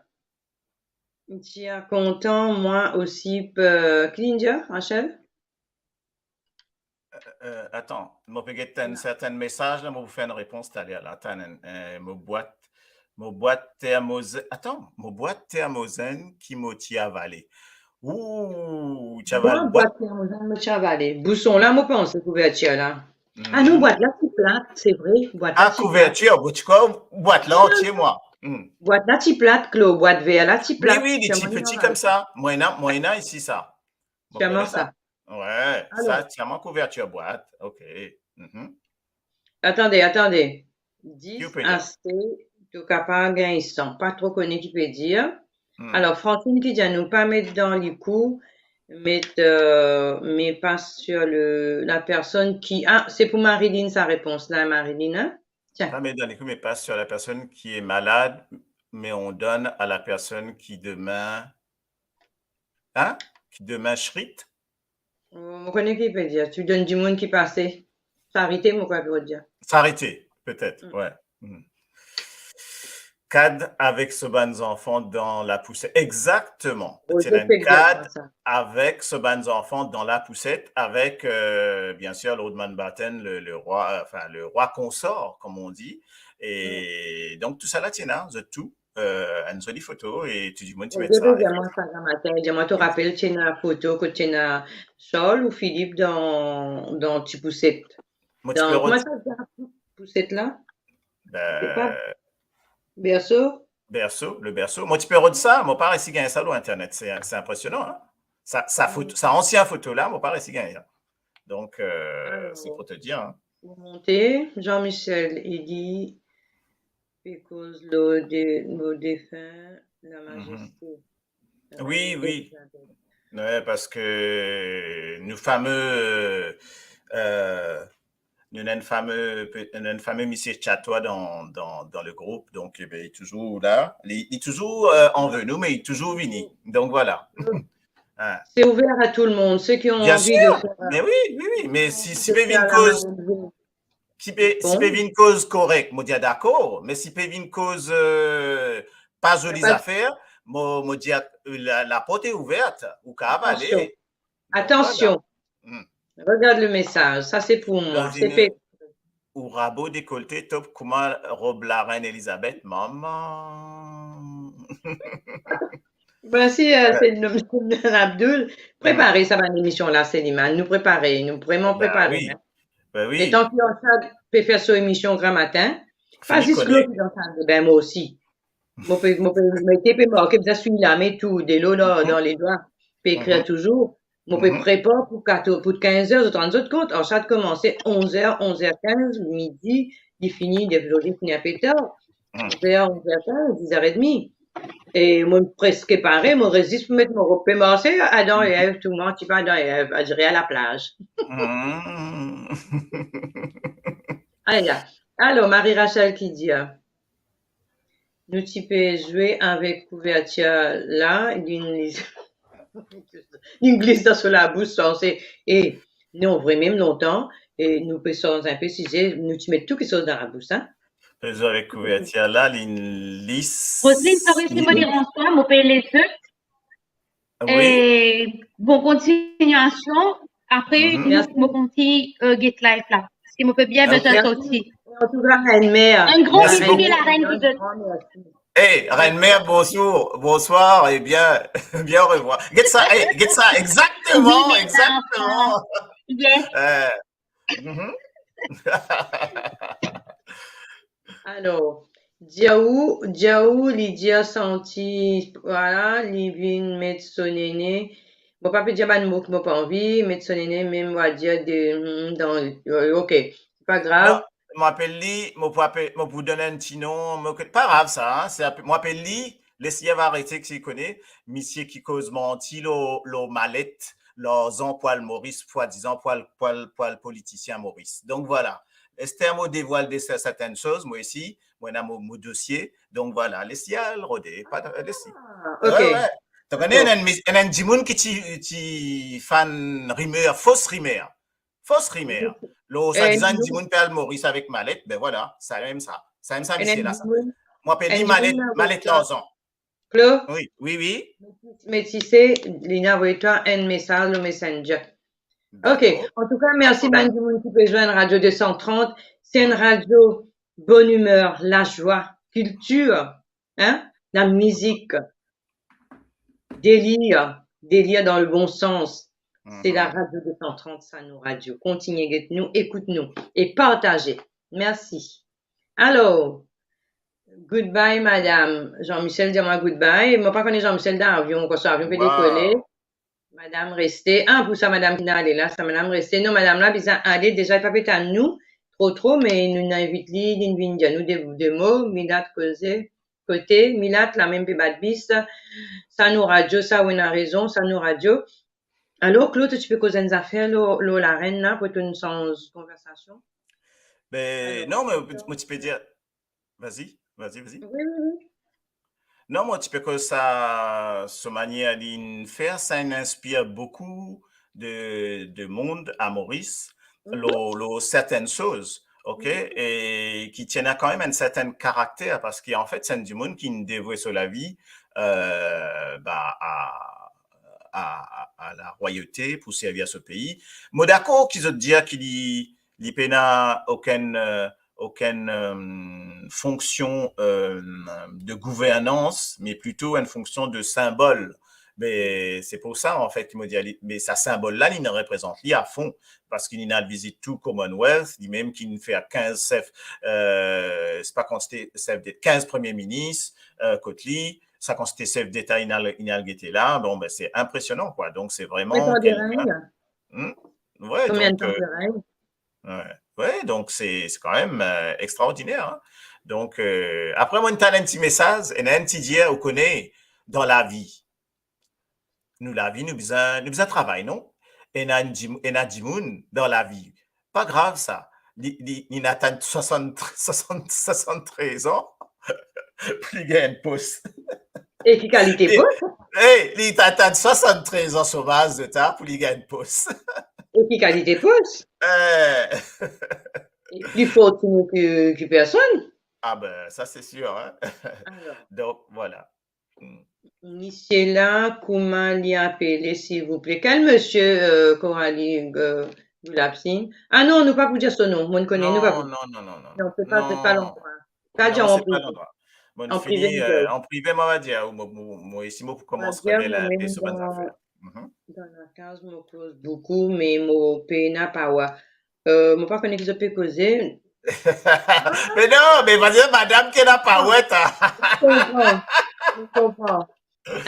ti a kontan, mwa osi pe, ki li dir, Rachel? Euh, euh, atann, mo pe get enn serten mesaz la, mo pou fer enn repons taler la. Atann, euh, mo bwat, mo bwat termozen, atann, mo bwat termozen ki mo ti avale. Ou, ti aval bwat. Bwat termozen mo ti avale. Bouson la, mo panse kouvertir la. Ah non, bwat la ti plat, se vre. Bwat la ti plat. Ah, kouvertir, mo ti krwar bwat la antie, mwa. Hmm. Bwat la ti plat, Klo, bwat ver la ti plat. Wi, wi, li ti piti koumsa. Mo ena, mo ena isi sa. Mo ena sa. Ouais, alor. Sa, ti ena kouvertir bwat. Ok. Mhm. Attendez, attendez. Dis assez. to kapav gagn san, pa tro kone ki pe dir. Hmm. Alor, Francine ki dir nou pa met dan likou, met, euh, met pa sur le, la personne qui, ah, c'est pour Marilyn sa repons la, Marilyn, hein? Tiens. Pa met dan likou, met pa sur la personne qui est malade, mais on donne à la personne qui demain, hein, qui demain chrite. Mo kone ki pe dir, tu donn dimoun ki pase. Sarite, mo krwar pe dir. Sarite, petet, hmm, ouais. Hmm. Kad avek so bann zanfan dan lapouset. Exactement. Roger Etienne, pe dir Kad sa. Avek so bann zanfan dan lapouset, avek, euh, bien sûr, Lord Mountbatten, le, le roi, euh, enfin, le roi consort, comme on dit. Hmm. Et donc, tou sa la, ti ena, zot tou, euh, enn zoli foto e tou dimoun ti met sa. Dir mwa sa gramatin, dir mwa, to rapel, ti ena foto kot ti ena Charles ou Philippe dan, dan ti pouset. Mo ti pe rod- Kouma sa, ti pouset la? Ben, berso? Berso, le berso. Mo ti pe rod sa, mo pa resi gagn sa lor internet. Se, se inpresionan, hein. Sa, sa foto, sa ansien foto la, mo pa resi gagn sa. Donk, euh, c'est pour te dire, hein. Alor, mo monte, Jean-Michel, li dir, pe koz lor de, lor defin, la mazeste. Wi, wi. Wi, parski nou fame, euh, nou ena enn fame, pe-, nou ena enn fame misie Chatwa dan, dan, dan le group, donk, eh ben, li touzour la. Li, li touzour, euh, anvi nou, me li touzour vini. Donk, vwala. Hein. C'est ouvert à tout le monde, ceux qui ont envie de faire, euh, de faire la même chose. Bien sûr, mais oui, oui, oui, mais si, si pe vinn koz, si pe, si pe vinn koz korek, mo dir dakor, me si pe vinn koz, euh, pa zoli zafer, mo, mo dir, euh, la, laport est ouverte, ou kapav ale. Attention. Attention. Voilà. Hmm. Regarde le message, ça c'est pour moi, c'est fait. Ou rabo dekolte top kouma rob larenn Elizabeth, mama. Mersi, euh, Selim Abdoul. Prepare sa bann emision la, Selim, hein. Nou prepare, nou vreman prepare, hein. Ben wi. Letan ki Arshad pe fer so emision gramatin, pa zis Claude dan sal de bin, mwa osi. Mo pe, mo pe mete, pe marke, bizin swiy lame tou, delo dan, dan ledwa, pe ekrir touzour. Mo pe prepar pou katorz, pou kinz er, zot rann zot kont, Arshad koumanse onz er, onz er kinz, midi, li fini, li fini inpe tar, onz er, onz er kinz, diz er edmi. E mo preske pare, mo res zis pou met mo rob pe marse, adan, e tou, mo ti pe adan, e, adire a laplaz. Aya. Alor, Marie Rachel ki dir, nou ti pe zwe avek kouvertir la, linn lis, linn glis dan so labous, sanse, e, non, vremem lontan, e nou pe sanz inpe size, nou ti met tou kiksoz dan labous, hein. Pe zwe avek kouvertir la, linn lis. Roseline, sorry si mo deranz twa, mo pe les zot. Wi. E bon kontiniasion. Apre, nou, mo kontign, euh, get live la. Parski mo pe bien bizin sorti. Antouka, Reine Mère. Enn gran mersi bokou. Mersi, la Reine, pou zot. Enn gran mersi. Hey, Reine Mère, bonjour, bonsoir et bien, bien au revoir. Get sa, hey, get sa, exactement, exactement. Yes. Euh, Mhm. Alor, Diaou, Diaou, li dir santi, vwala, li vinn met so nene. Mo pa pe dir bann mo ki mo pa anvi, met so nene, mem mo dir de, hmm, dan, euh, ok, pa grav. Non, mo apel li, mo pou apel, mo pou donn enn ti nom, mo, pa grav sa, hein, se ape-, mo apel li, les li ava arete ki kone, misie ki koz manti lor, lor malet, larzan pou al Moris, swadizan pou al, pou al, pou al politisien Moris. Donk vwala. Ester mo devwal de sa, sertenn soz, mo osi, mo ena mo, mo dosie. Donk vwala, les li al rode, pa, les li. Ah, ok. Wi, wi. Donk, ena, ena enn, ena enn dimoun ki ti, ti fann rimer, fos rimer. Fos rimer. Lor, swadizan, enn dimoun pe al Moris avek malet, ben vwala, samem sa. Samem sa, misie la, sa. Mo apel li malet, malet larzan. Claude? Wi, wi, wi. Metise, li ena avoy twa enn mesaz lor Messenger. Ok, dakor. Antouka, mersi bann dimoun ki pe zwenn Radio deux cent trente. Se enn radio bonn imer, lazwa, kiltir, hein, lamizik, delir, delir dan le bon sans. Se la Radio deux cent trente, sa nou radio. Kontigne get nou, ekout nou e partaze. Mersi. Alor, goodbye, madam. Jean-Michel dir mwa goodbye. Mo pa kone Jean-Michel dan avion, kan so avion pe dekole. Madam reste. Ah, pou sa madam ki ale la, sa madam reste. Non, madam la bizin ale deza, li pa pe tann nou. tro tro, me nou inn invit li, li vinn dir nou de, de mo, Milat koze, kote, Milat, lamem pe bat bis, sa nou radio, sa ou ena rezon, sa nou radio. Alor, Claude, to ti pe koz enn zafer lor, lor larenn la, pou to sanz konversasion. Ben, Alor, non, me Claude, mo ti pe dir, vas-y, vas-y, vas-y. wi, wi, wi. Non, mo ti pe koz sa, so manier li inn fer, sa inn inspir boukou de, de mond a Moris, Mhm. lor, lor sertenn soz, ok, Mhm. e ki ti ena kanmem enn sertenn karakter, parski anfet, se enn dimoun ki inn devoue so lavi, euh, ba, a, a, a, a larwayote pou servi a so pei. Mo dakor ki zot dir ki li, li pena okenn, euh, okenn, euh, fonksion, euh, de gouvernans, me plito enn fonksion de sinbol. Me se pou sa, anfet, ki mo dir, li, me sa sinbol la, li inn reprezant li afon, parski li inn al vizit tou Commonwealth, li mem ki inn fer kinz sef, euh, se pa kantite sef de, kinz premie minis, euh, kot li, sa kantite sef deta inn al, inn al gete la, bon, ben, se inpresionan, kwa. Donk, se Konbien vreman tan de kelkenn, regn? hmm? Wi, Konbien donk, tan euh, de regn? wi, wi, donk se, se kanmem, euh, extraordiner, hein. Donk, euh, apre, mo inn tann enn ti mesaz, ena enn ti dir, ou kone, dan lavi, nou lavi, nou bizin, nou bizin travay, non? Ena enn dim-, ena dimoun dan lavi, pa grav sa, li, li, li inn atann swasant, swasant, swasanntrez an pou li gagn enn pos. E ki kalite E, pos? e, li inn atann swasanntrez an so laz deta pou li gagn enn pos. E ki kalite pos? Eh. E pli fortine ki, ki personn. Ah ben, sa se sir, hein. Alor, Donk, vwala. Hmm. misie la, kouma li apele, silvouple? Kel misie, euh, Coralie, euh, Gulabsingh? Ah non, nou pa pou dir so nom, mo konn li, nou pa Non, pou. non, non, non, non. Non, se pa, se pa Non, landrwa. Pa dir non, an se pa prive. landrwa. Mo An fini, prive, euh, nou an prive, mo va dir, ou mo, mo, mo, isi mo pou va koumans dir revel mo'nn inpe menm so bann dan, zafer. Mhm. dan lakaz, mo koz boukou, me mo pena pawa. Euh, mo pa kone ki zot pe koze. Me non, me va dir madam ki ena pawa, ta. Mo konpran, mo konpran.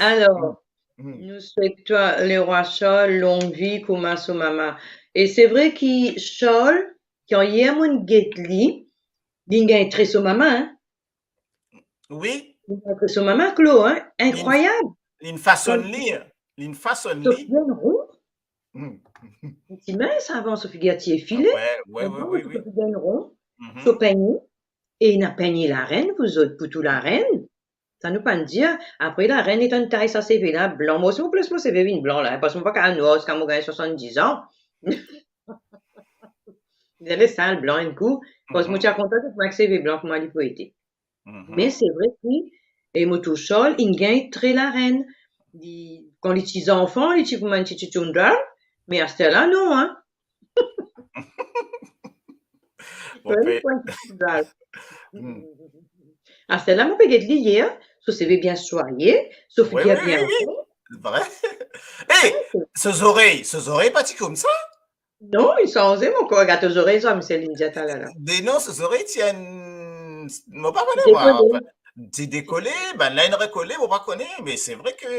Alor, Hmm. nou swet twa, lerwa Charles, long vi kouma so mama. E se vre ki Charles, kan yer mo'nn get li, li gagn tre so mama, hein? Wi. Li gagn tre so mama, Claude, hein? Li, Inkrwayab. Li fasonn li, li fasonn So li. Figir inn ron. Hmm. Li ti mins avan, so figir ti efile. Wi, wi, wi, Avan, wi, so wi. figir inn ron. Mhm. So pegne. E ena pegne larenn, pou zot, pou tou larenn. Sa nou pa'nn dir. Apre larenn, li tann tay sa seve la blan. Mo osi, mo plis mo seve vinn blan la, parski mo pa kapav nwar ziska mo gagn swasanndiz an. Li ale sal blan enn kou, parski mo ti a kontan get mwa ek seve blan kouma li pou ete. Mhm. Me se vre ki, e mo trouv Charles, inn gagn tre larenn. Li, kan li ti zanfan, li ti kouma enn ti titoun dal, me aster la, non, hein. Bon, pe- Aster la, mo pe get li yer, so seve bien swaye, so figir bien. Vre. E, so zorey, so zorey pa ti koumsa? Non, li sanze, mo kor, gard to zorey, sa, misie Lindia, talala. De non, so zorey ti enn, mo pa kone, mwa. Ti dekole, bann la inn rekole, mo pa kone, me se vre ki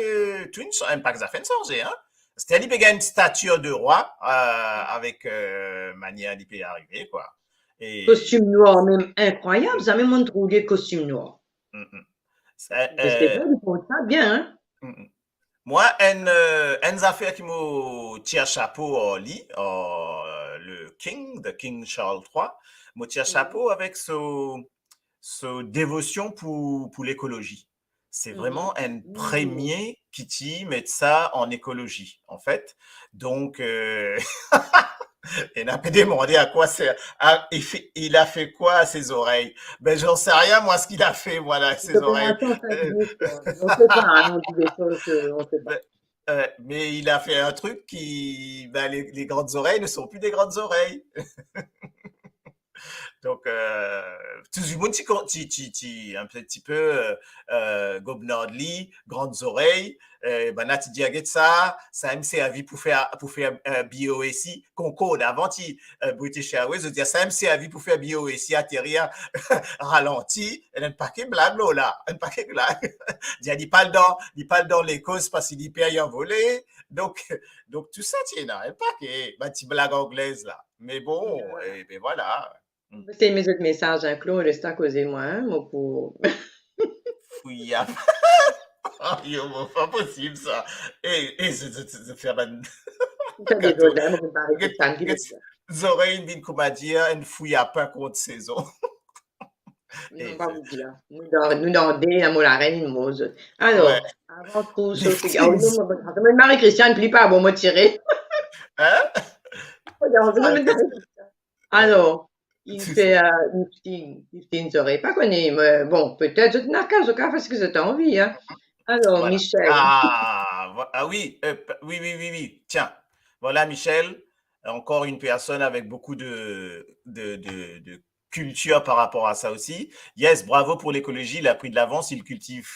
tou inn sa-, enn pak zafer inn sanze, hein. Setadir li pe gagn statir de rwa, euh, avek, euh, manier li pe arive, kwa. E kostim nwar mem, inkrwayab, zame mo'nn trouv li kostim nwar. Mm, mm. Sa, Parski li port sa bien, hein. Mm, mm. Mwa, enn, euh, enn zafer ki mo tir sapo ar li, ar, euh, le King, the King Charles trois, mo tir sapo avek so, so devosion pou, pou lekolozi. Se vreman enn premie ki ti met sa an ekolozi, anfet. Donk, euh, ena pe demande à quoi sert, à, il fait, il a fait quoi à ses oreilles? Ben, j'en sais rien, moi, ce qu'il a fait, voilà, à ses oreilles. Des opérations, ça existe, hein. On sait pas, hein, on dit des choses, euh, on sait pas. Ben, euh, mais il a fait un truc qui, ben, les, les grandes oreilles ne sont plus des grandes oreilles. Donk, euh, tou dimoun ti, ti, ti, ti, un petit peu, euh, euh, gobenard li, grann zorey, euh, bann la ti dir, get sa, sa inn servi pou fer, pou fer, euh, B O A C, Concorde, avan ti, euh, British Airways, zot dir, sa inn servi pou fer B O A C aterir, ralanti, ena enn pake blag lor la, enn pake blag. Dir, li pa al dan, li pa al dan Lekos parski li per li anvole. Donk, donk tou sa ti ena, enn pake, bann ti blag anglez la. Me bon, e ben vwala. Se met zot mesaz, hein, Claude, les ta koze mwa, hein, mo pou... Fouya. Yo, mo, pa posib sa. E, e, zot, zot, zot fer bann... Sa dezord, hein, mo pou pa res tann ki... Zorey inn vinn, koumadir, enn fouyapin kont sezon. Non, pa pou dir la. Nou dan, nou dan de, la, mo larenn inn mor zot. Alor, avan tou, so, Marie-Christiane, pli pa bon, mo tire. Hein? Alor, inn fer, euh, lifting, lifting zorey. Pa kone, me bon, petet zot ena kaz, zot kapav fer seki zot anvi, hein. Alor, Michel. Ah, ah oui, euh, oui, oui, oui, oui. Tiens, voilà Michel, encore une personne avec beaucoup de, de, de, de culture par rapport à ça aussi. Yes, bravo pour l'écologie, il a pris de l'avance, il cultive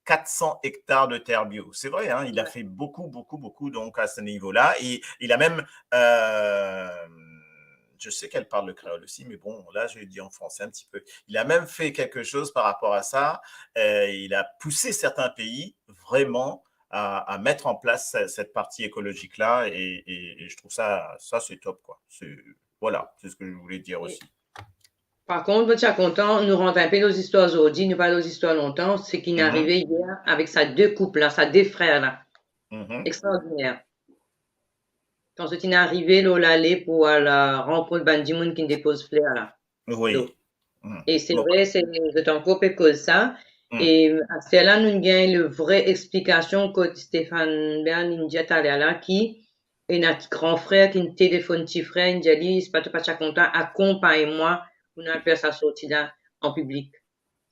quatre cents hectares de terre bio. C'est vrai, hein, il a fait beaucoup, beaucoup, beaucoup, donc, à ce niveau-là. Et il a même, euh, je sais qu'elle parle le créole aussi, mais bon, là, je le dis en français un petit peu. Il a même fait quelque chose par rapport à ça. Euh, il a poussé certains pays vraiment à, à mettre en place ce- cette partie écologique-là. Et, et- et je trouve ça, ça c'est top, quoi. C'est, voilà, c'est ce que je voulais dire aussi. Par kont, mo ti a kontan nou rant inpe dan zistwar zordi, nou pa dan zistwar lontan, seki inn arive yer avek sa de koup la, sa de frer la. Mhm. Extraordiner. Kan zot inn arive lor lale pou al, euh, rankont bann dimoun ki inn depoz fler la. Oui. Donk, Mhm. e se Bon. Vre, se, zot ankor pe koz sa. Mm. E aster la, nou gagn le vre explikasion kot Stéphane Bern inn dir taler la ki ena ti gran frer ki inn telefonn ti frer, inn dir li, si pa to pa ti a kontan, akonpagn mwa pou nou al fer sa sorti la an piblik.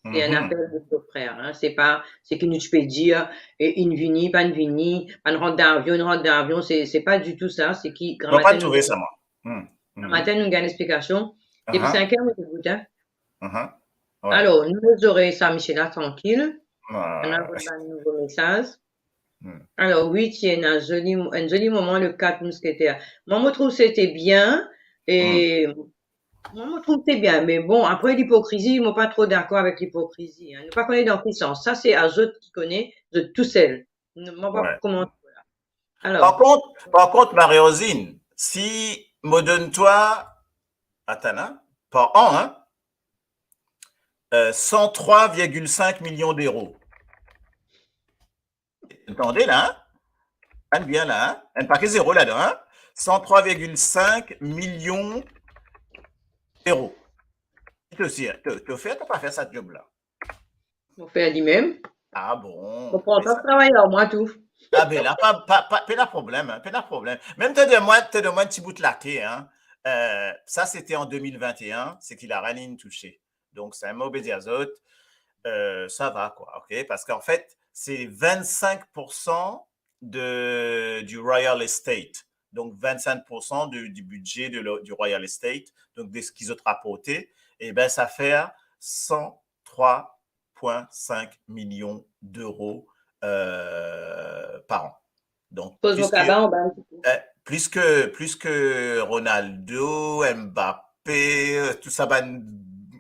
Se enn Mhm. apel de to frer, hein. Se pa seki nou ti pe dir, e, inn vini, pa'nn vini, pa'nn rant dan avion, inn rant dan avion, se, se pa ditou sa, seki... Mo pa trouve sa, mwa. Hmm. Hmm. Gramatin nou gagn explikasion. Depi Aha. sink er, mo debout, hein. Aha. Ouais. Alor, nou les zorey sa, Michel, la, trankil. Ouais. Ena bann nouvo mesaz. Hmm. Alor, wi, ti ena zoli, enn zoli moman, le kat mousketer. Mwa, mo trouv se ti bien, e mwa, mo trouv se bien, me bon, apre, lipokrizi, mo pa tro dakor avek lipokrizi, hein. Nou pa kone dan ki sans. Sa, se a zot ki kone, zot tousel. Nou, mo pa... Ouais. Koman la. Alor. Par kont, par kont, Marie-Rosine, si mo donn twa, atann, hein, par an, hein, euh, cent trois virgule cinq millions d'euros. Tande la, hein? Tann bien la, hein? Enn pake zero ladan, hein? Cent trois virgule cinq millions d'euros. To osi, hein, to, to fer, to pa fer sa job la? Mo fer limem. Ah bon? Mo pran travay ar mwa tou. Ah ben la, pa, pa, pa, pena problem, hein, pena problem. Mem to donn mwa, to donn mwa enn ti bout lake, hein. Euh, sa, se ti an de mil vinte et un, seki larenn inn touse. Donk, sa mo pe dir zot, euh, sa va, kwa, ok? Parski an fet, se vinn-sink pour san de, du Royal Estate. Donk, vinn-sink pour san de, du bidze de lo-, du Royal Estate, donk de seki zot raporte, e ben, sa fer cent trois point cinq millions d'euros, euh, par an. Donk, plis ke, euh, plis ke, plis ke Ronaldo, Mbappé, euh, tou sa bann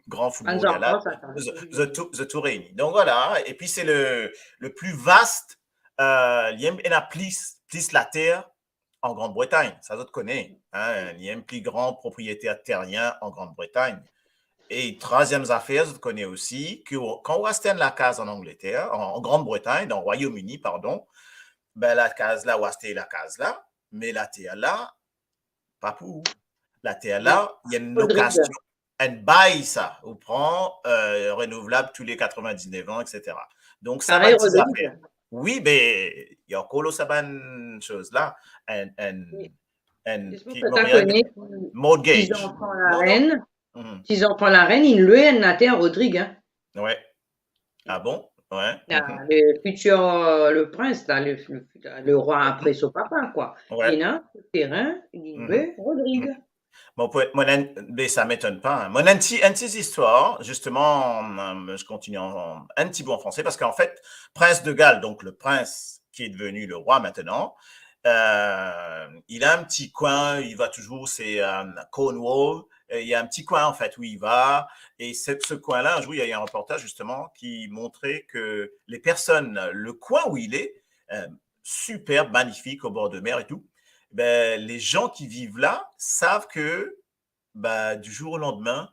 gran footballer la, zot, zot tou, zot tou reini. Donk, vwala. Epi, se le, le pli vast, euh, li ena plis, plis later an Grande-Bretagne, sa zot kone, hein, li enn pli gran propriyeter terien an Grande-Bretagne. E trwaziem zafer, zot kone osi, ke kan ou aste enn lakaz an Angleter, an, an Grande-Bretagne, dan Royaume-Uni, pardon, ben, lakaz la, ou aste lakaz la, me later la, pa pou ou. Later la, li enn lokasion, enn bay sa, ou pran, euh, renouvlab tou le quatre-vingt-dix-neuf an, et cetera. Donk, sa bann ti zafer. Wi, be, li ankor lor sa bann soz la, enn, enn, enn, mortgage. Ti zanfan larenn, ti zanfan larenn, inn lwe enn later Rodrig, hein. Ouais. Ah bon? Ouais. Le futur, euh, le prince, la, le, le, le rwa apre so papa, kwa. Ouais. Li ena terin, li lwe Rodrig. Bon, pou, mo ena, be, sa m'étonne pas, hein. Mo ena enn ti, enn ti zistwar, justement, euh, je continue en, en, un petit bout en français, parce qu'en fait, Prince de Galles, donc le prince qui est devenu le roi maintenant, euh, il a un petit coin, il va toujours, c'est, euh, Cornwall, et il y a un petit coin, en fait, où il va, et c'est, ce coin-là, un jour, il y a eu un reportage, justement, qui montrait que les personnes, le coin où il est, euh, superbe, magnifique, au bord de mer et tout, ben, les gens qui vivent là savent que, ben, du jour au lendemain,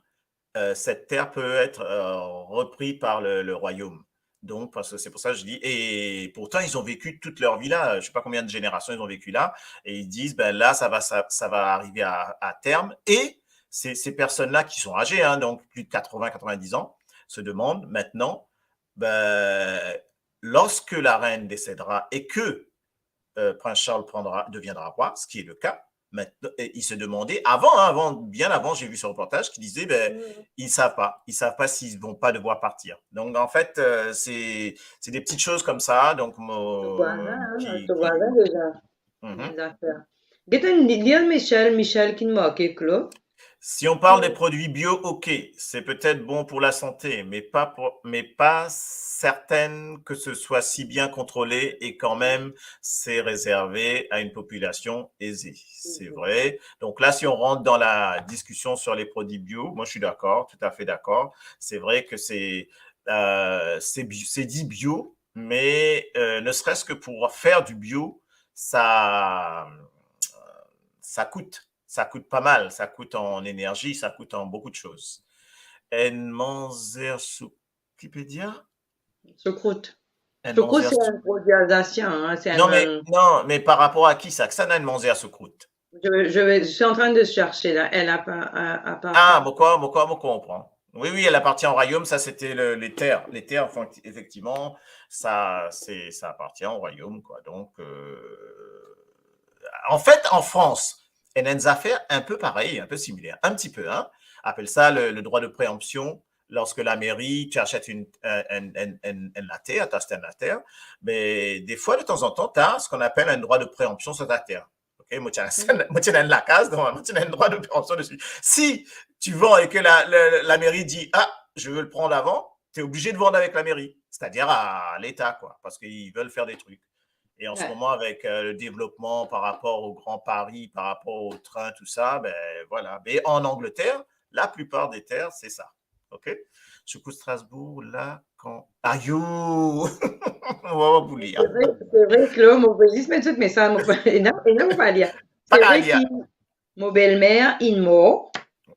euh, cette terre peut être euh, reprise par le, le royaume. Donc, parce que c'est pour ça que je dis, et pourtant, ils ont vécu toute leur vie là, je sais pas combien de générations ils ont vécu là, et ils disent, ben là, ça va, ça, ça va arriver à, à terme, et ces, ces personnes-là qui sont âgées, hein, donc plus de quatre-vingts, quatre-vingt-dix ans, se demandent maintenant, ben, lorsque la reine décédera et que euh, Prince Charles prendra, deviendra roi, ce qui est le cas, maintenant, et il se demandait, avant, hein, avant, bien avant, j'ai vu ce reportage qui disait, ben, ils savent pas, ils savent pas s'ils vont pas devoir partir. Donc, en fait, euh, c'est, c'est des petites choses comme ça, donc, To vwala, qui, to vwala deza. Mhm. Zafer. Get enn li, lir Michel, Michel ki marke Klo. Si on parle des produits bio, ok, c'est peut-être bon pour la santé, mais pas pour, mais pas certaine que ce soit si bien contrôlé et quand même, c'est réservé à une population aisée. C'est vrai. Donc là, si on rentre dans la discussion sur les produits bio, moi je suis d'accord, tout à fait d'accord. C'est vrai que c'est euh, c'est bi- c'est dit bio, mais euh, ne serait-ce que pour faire du bio, ça, ça coûte. Ça coûte pas mal. Ça coûte en énergie, ça coûte en beaucoup de choses. Enn manzer sou, ki pe dir? Soukrout. Enn Soukrout, manzer c'est sou- un produit alsacien, hein, c'est Non, un, mais, non, mais par rapport à qui ça? Ki sa enn manzer soukrout? je, vais- je, vais- je suis en train de chercher là. Elle a pas, a, a pas Ah, fait. mo krwar, mo krwar mo konpran. Oui, oui, elle appartient au royaume. Ça, c'était le- les terres. Les terres, enfin, effectivement, ça, c'est, ça appartient au royaume, quoi. Donc, euh, en fait, en France, il y a une affaire un peu pareille, un peu similaire, un petit peu, hein. Appelle ça le, le droit de préemption. Lorsque la mairie, tu achètes une, un, un, un, un, un later, tu achètes un later, mais des fois, de temps en temps, tu as ce qu'on appelle un droit de préemption sur ta terre. Ok, mo ti ena, mo ti ena enn lakaz, normalman, ti ena enn drwa de préemption dessus. Si tu vends et que la, la, la mairie dit, ah, je veux le prendre avant, tu es obligé de vendre avec la mairie, c'est-à-dire à l'État, quoi, parce qu'ils veulent faire des trucs. Et en ce Ouais. moment, avec euh, le développement par rapport au Grand Paris, par rapport au train, tout ça, ben voilà. Mais en Angleterre, la plupart des terres, c'est ça. Ok? Soukrout Strasbourg, la, kan... Ayo! Mo pa pou lir. C'est vrai, c'est vrai, Klo, mo pe zis met zot mesaz, mo pe, e non, e non, mo pa lir. Pa C'est kapav vrai lir. Ki mo belmer inn mor,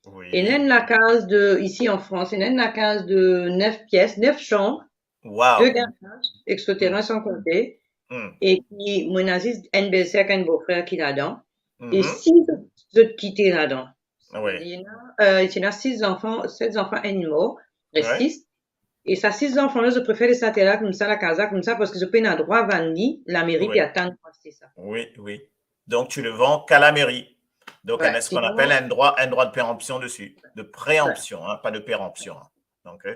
Oui. e ena enn lakaz de, isi an Frans, e ena enn lakaz de nef pies, nef chanm, Wow. de garage, et cetera, san konte, Hmm. e ki, mo ena zis enn belser ek enn bofrer ki ladan, e Mhm. sis zot, zot kite ladan. Oui. Li ena, euh, li ena sis zanfan, set zanfan, enn mor, res Ouais. sis. E sa sis zanfan la, zot prefer les later la koumsa, lakaz la koumsa, parski zot pena drwa vann li, lameri Ouais. pe atann pou aste sa. Oui, oui. Donc, tu le vends qu'à la mairie. Donc, Ouais, on a ce qu'on sinon appelle un droit, un droit de préemption dessus. De préemption, hein, pas de péremption, hein. Donc, euh,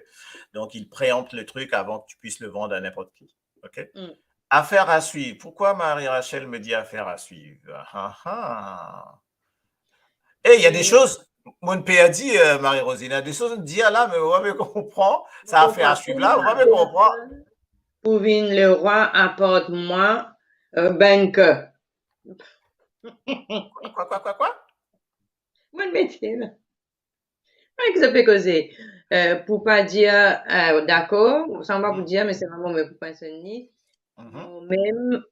donc, il préempte le truc avant que tu puisses le vendre à n'importe qui. OK? Mm. Affaire à suivre. Pourquoi Marie-Rachel me dit affaire à suivre? Ah, ah. Eh, il y a des Mm. Choses, mon père dit, euh, Marie-Rosine, il y a des choses, on dit, ah là, mais on va me comprendre. Ça, affaire à suivre là, on va me comprendre. Pou vinn lerwa, aport mwa, euh, banker. Quoi, quoi, quoi, quoi? Mo mete la. Ki sa pe koze? Euh, pou pa dir, euh, dakor, sa mo pa pou dir, me se vremem mo pou pa sonn li. Mhm. Mo mem,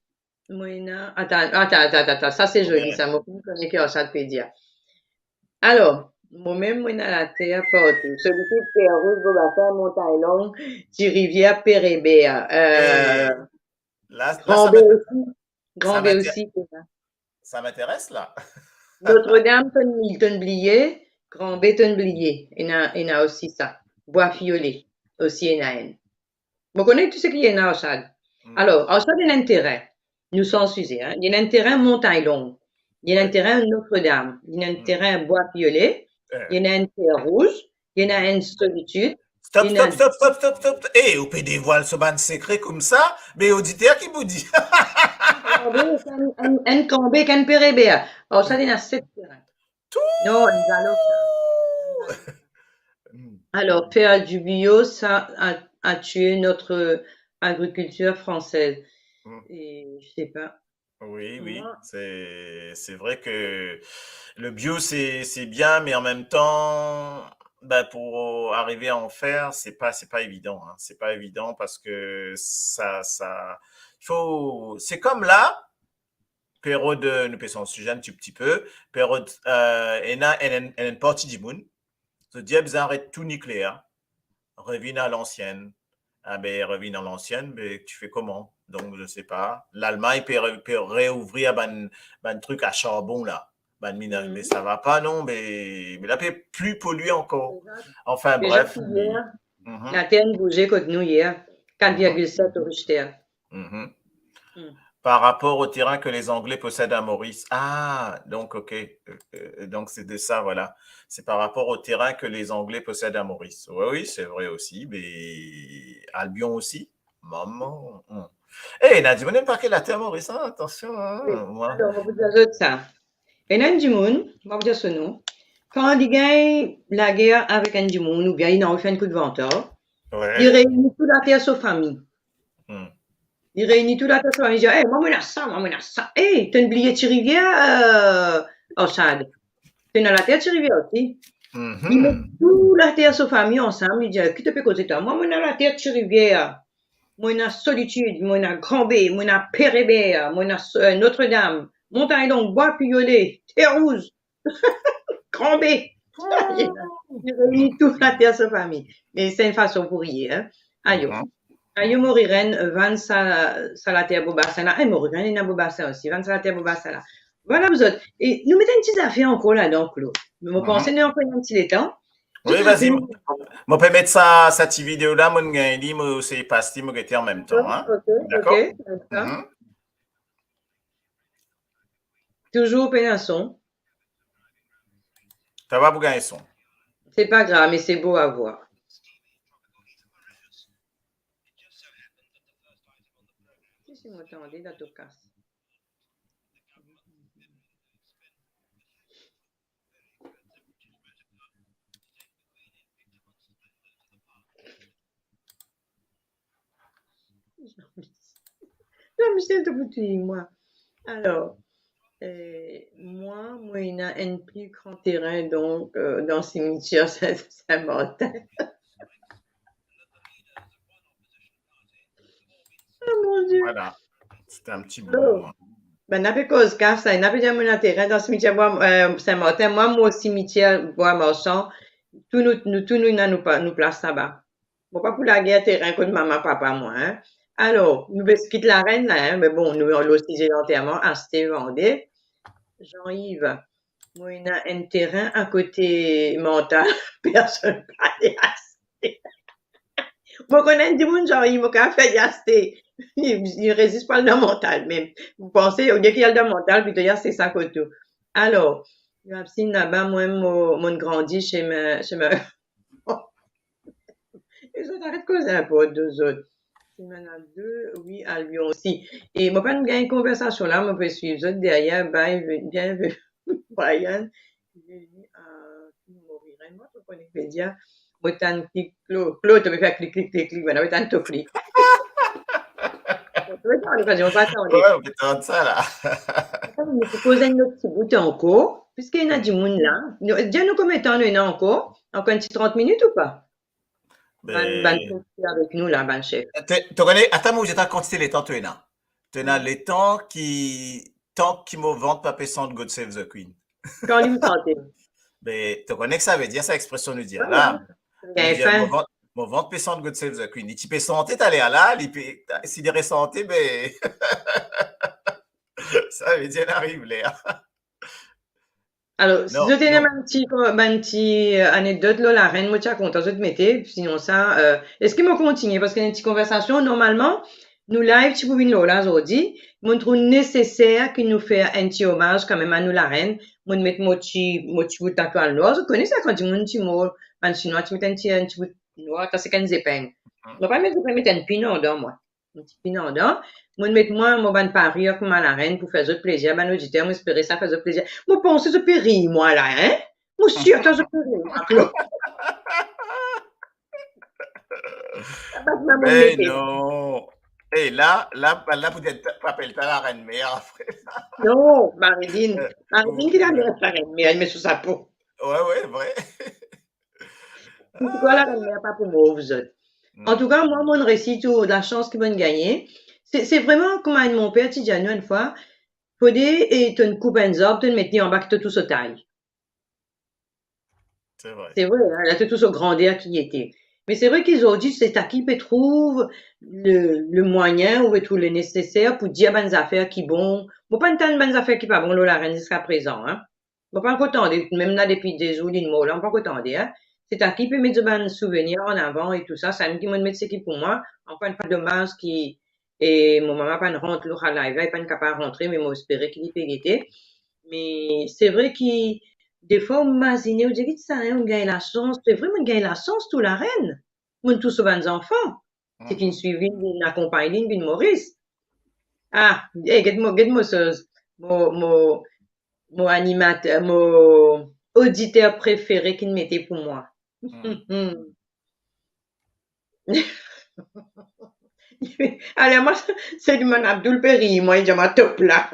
mo ena, atan, atan, atan, atan, sa se zoli, Ouais. Sa, mo finn kone ki sa pe dir. Alor, mo mem, mo ena later partou. Solitid, Terrouz, Bobasin, Montagn Long, Ti Rivier, Pereber, euh, Eh, là, là, ça Grand Baie m'int- osi. Grand ça Baie m'intér- osi, ena. Ça m'intéresse, là. Notre-Dame, tonn li, tonn bliye, Grand Baie, tonn bliye. Ena, ena osi sa. Bwa Fiole, osi ena enn. Mo kone tou seki ena Arshad. Mm. Alor, Arshad, ena enn terin. Nou sanz size, hein. Ena enn terin Montagn Long. Ena enn Ouais. Terin Notre-Dame. Ena enn Mm. Terin Bwa Fiole. Eh. Ena enn Terrouz. Ena enn Solitid. Stop, Ena stop, stop, stop, stop, stop. Eh, ou pe dévoil so bann sekré koumsa, me oditer ki pou dir. Kanbe, enn, enn, enn Kanbe, enn Pereber. Alor sa, ena set terin. Tou. Non, enn zalo. Mm. Alors, faire du bio, ça a, a tué notre agriculture française. Mm. Et je sais pas. Oui, oui, Moi, c'est, c'est vrai que le bio, c'est, c'est bien, mais en même temps, ben, pour arriver à en faire, c'est pas, c'est pas évident, hein. C'est pas évident parce que ça, ça, il faut, c'est comme là, Perrault, euh, nou pe sanz size enn ti, ti pe, Perrault, euh, ena enn, enn, enn parti dimounn Zot dir bizin aret tou nikleer, revinn a lansienn. Ah ben, revinn a lansienn, ben, tu fais comment? Donc, je sais pas. Lalmagn pe re-, pe reouvrir bann, bann trik a sarbon la. Bann mina-, me sa va pa non, me, me la pe pli polye ankor. Anfin, bref, li- yer, later inn bouze kot nou yer, kat virgil set o Richter. Mhm. Par rapport au terrain que les Anglais possèdent à Maurice. Ah, donc, ok. Euh, euh, donc, c'est de ça, voilà. C'est par rapport au terrain que les Anglais possèdent à Maurice. Oui, oui, c'est vrai aussi, mais Albion aussi. Maman. Hmm. Eh, ena dimoun enn pake later Maurice, hein, attention, hein, moi. Alors, on vous ajoute ça. Ena enn dimoun, mo pa pou dir so nom, kan li gagn lager avek enn dimoun oubien li anvi fer enn kout vantar, li reini tou later so fami. Hmm. Li reini tou later so fami, li dir, "Eh, mwa, mo ena sa, mwa, mo ena sa. Eh, to'nn bliye Ti Rivier, euh, Arsad. To'nn ena later Ti Rivier osi." Mhm. Li met tou later so fami ansam, li dir, "Ki to pe koze twa? Mwa, mo ena later Ti Rivier. Mo ena Solitid, mo ena Gran Be, mo ena Pereber, mo ena, euh, Notre Dame, Montagn Long, Bwa Piyole, Terrouz, Gran Be." Li reini tou later so fami. Me se enn fason pou riye, hein. Ayo. Mhm. Ayo, mo rirenn, vann sa, sa later Bobasin la. Eh, mo rirenn ena Bobasin osi, vann sa later Bobasin la. Vwala, zot. E nou met enn ti zafer ankor ladan, Claude. Mo panse nou ankor ena enn ti letan. Wi, vazi, mo, mo pe met sa, sa ti video la, mo gagn li, mo sey pas li, mo gete an mem tan, hein. Ok, ok, dakor? Mhm. Touzour pena son. Sa va pou gagn son. C'est pas grave, mais c'est beau à voir. Si, si, mo tande dan to kas. Jean-Michel, to pou touy mwa. Alor, euh, mwa, mo ena enn pli gran terin, donk, euh, dan simitier Sin-, Sin-Martin. Oh mon Dieu. Voilà. C'était un petit bout. Alor, bann-la pe koz kas la, ena pe dir mo ena terin dan simitier Bwa, euh, Sin-Martin. Mwa, mo simitier Bwa Marsan, tou nou, nou tou nou ena nou pa-, nou plas laba. Mo pa pou lager terin kot mama, papa mwa, hein. Alor, nou pe kit larenn la, hein, me bon, nou lor size lanterman, aste, vande. Jean-Yves, mo ena enn terin akote Manta, personn pa le aste. Mo konn enn dimoun, Jean-Yves, mo kapav fer li aste. Li, li rezis pa al dan Manta mem. Mo panse, olie ki al dan Manta, plito li aste sa kot ou. Alor, nou apsin laba, mwa, mo, mo'nn grandi sime, sime E zot aret koz inport de zot. Semana de, wi, Albion osi. E mo pa'nn gagn konversasion la, mo pe swiv zot deryer. Bye, bienvenue, Brian. Bienvenue à tous nos Moririns. Mo pa kone ki vedir. Mo tann klik, Klo, Klo, to pe fer klik, klik, klik, klik. Mo tann to klik. To pe tann, okazion, pa tande. Wi, mo pe tann sa la. Atann, nou pou koz enn lot ti bout ankor, piski ena dimoun la. Nou, dir nou konbien tan nou ena ankor? Ankor enn ti trant minit ou pa? Bann, bann ki avek nou la, bann sef. To, to kone, atann, mo dir twa kantite letan to ena. To ena letan ki, tan ki mo vant pa pe sant God Save the Queen. Kan li pou sante? Be, to kone ki savedir sa expresion nou dir la? Wi, wi. Nou dir, mo vant, mo vant pe sant God Save the Queen. Li ti pe sante taler la, li pe, si li resante, be, savedir li ariv ler. Alor, si zot ena bann ti, bann ti, euh, anekdot lor larenn, mo ti a kontan zot mete, sinon sa, euh, eski mo kontigne? Parski ena enn ti konversasion, normalman, nou live ti pou vinn lor la zordi, mo trouv neseser ki nou fer enn ti omaz kanmem a nou larenn, mo met mo ti, mo ti bout latwal nwar, zot kone sa kan dimoun ti mor, bann Sinwa ti met enn ti, enn ti bout nwar, ta se enn zepeng. Mo pa met zepeng, met enn pin andan mwa. Enn ti pin andan. Mo met mwa, mo bann parir kouma larenn pou fer zot plezir, bann oditer, mo espere sa fer zot plezir. Mo panse zot pe rir mwa la, hein? Mo sir zot pe rir mwa, Klo. Sa pa mwa mo mete. Me non. E la, la, la pou dir, pa apel twa larenn mer apre. Non, Marilyn. Euh, Marilyn ki larenn mer, li met so sapo. Wi, wi, vre. Antouka, larenn mer pa pou mov zot. Non. Antouka, mwa, mo'nn resi tou, lasans ki mo'nn gagne. Se, se vreman kouma enn monper ti dir nou enn fwa, fode, e, to'nn koup enn zarb, to'nn met li anba ki to tou so tay. Se vre, hein, li ti tou so grander ki li ete. Me se vre ki zordi, se ta ki pe trouv le, le mwayin ou pe trouv le neseser pou dir bann zafer ki bon. Mo pa tann bann zafer ki pa bon lor larenn ziska prezan, hein. Mo pa ankor tande, mem la depi de zour li mor la, mo pa ankor tande, hein. Se ta ki pe met zot bann souvenir an avan e tou sa, samem ki mo met seki pou mwa, ankor enn fwa domaz ki, e mo mama pa'nn rant lor sa live la, li pa'nn kapav rantre, me mo espere ki li pe gete. Me se vre ki defwa ou mazine, ou dir, "Get sa, hein, ou gagn lasans." Se vre, mo gagn lasans tou larenn. Mo tou so bann zanfan. Ti finn swiv li, vinn akonpagn li, vinn Moris. Ah, eh, get mo, get mo soz. Mo, mo, mo animater, mo oditer prefere ki'nn mete pou mwa. Aler mwa, se li, mwa Abdoul pe rir, mwa, li dir mwa top la.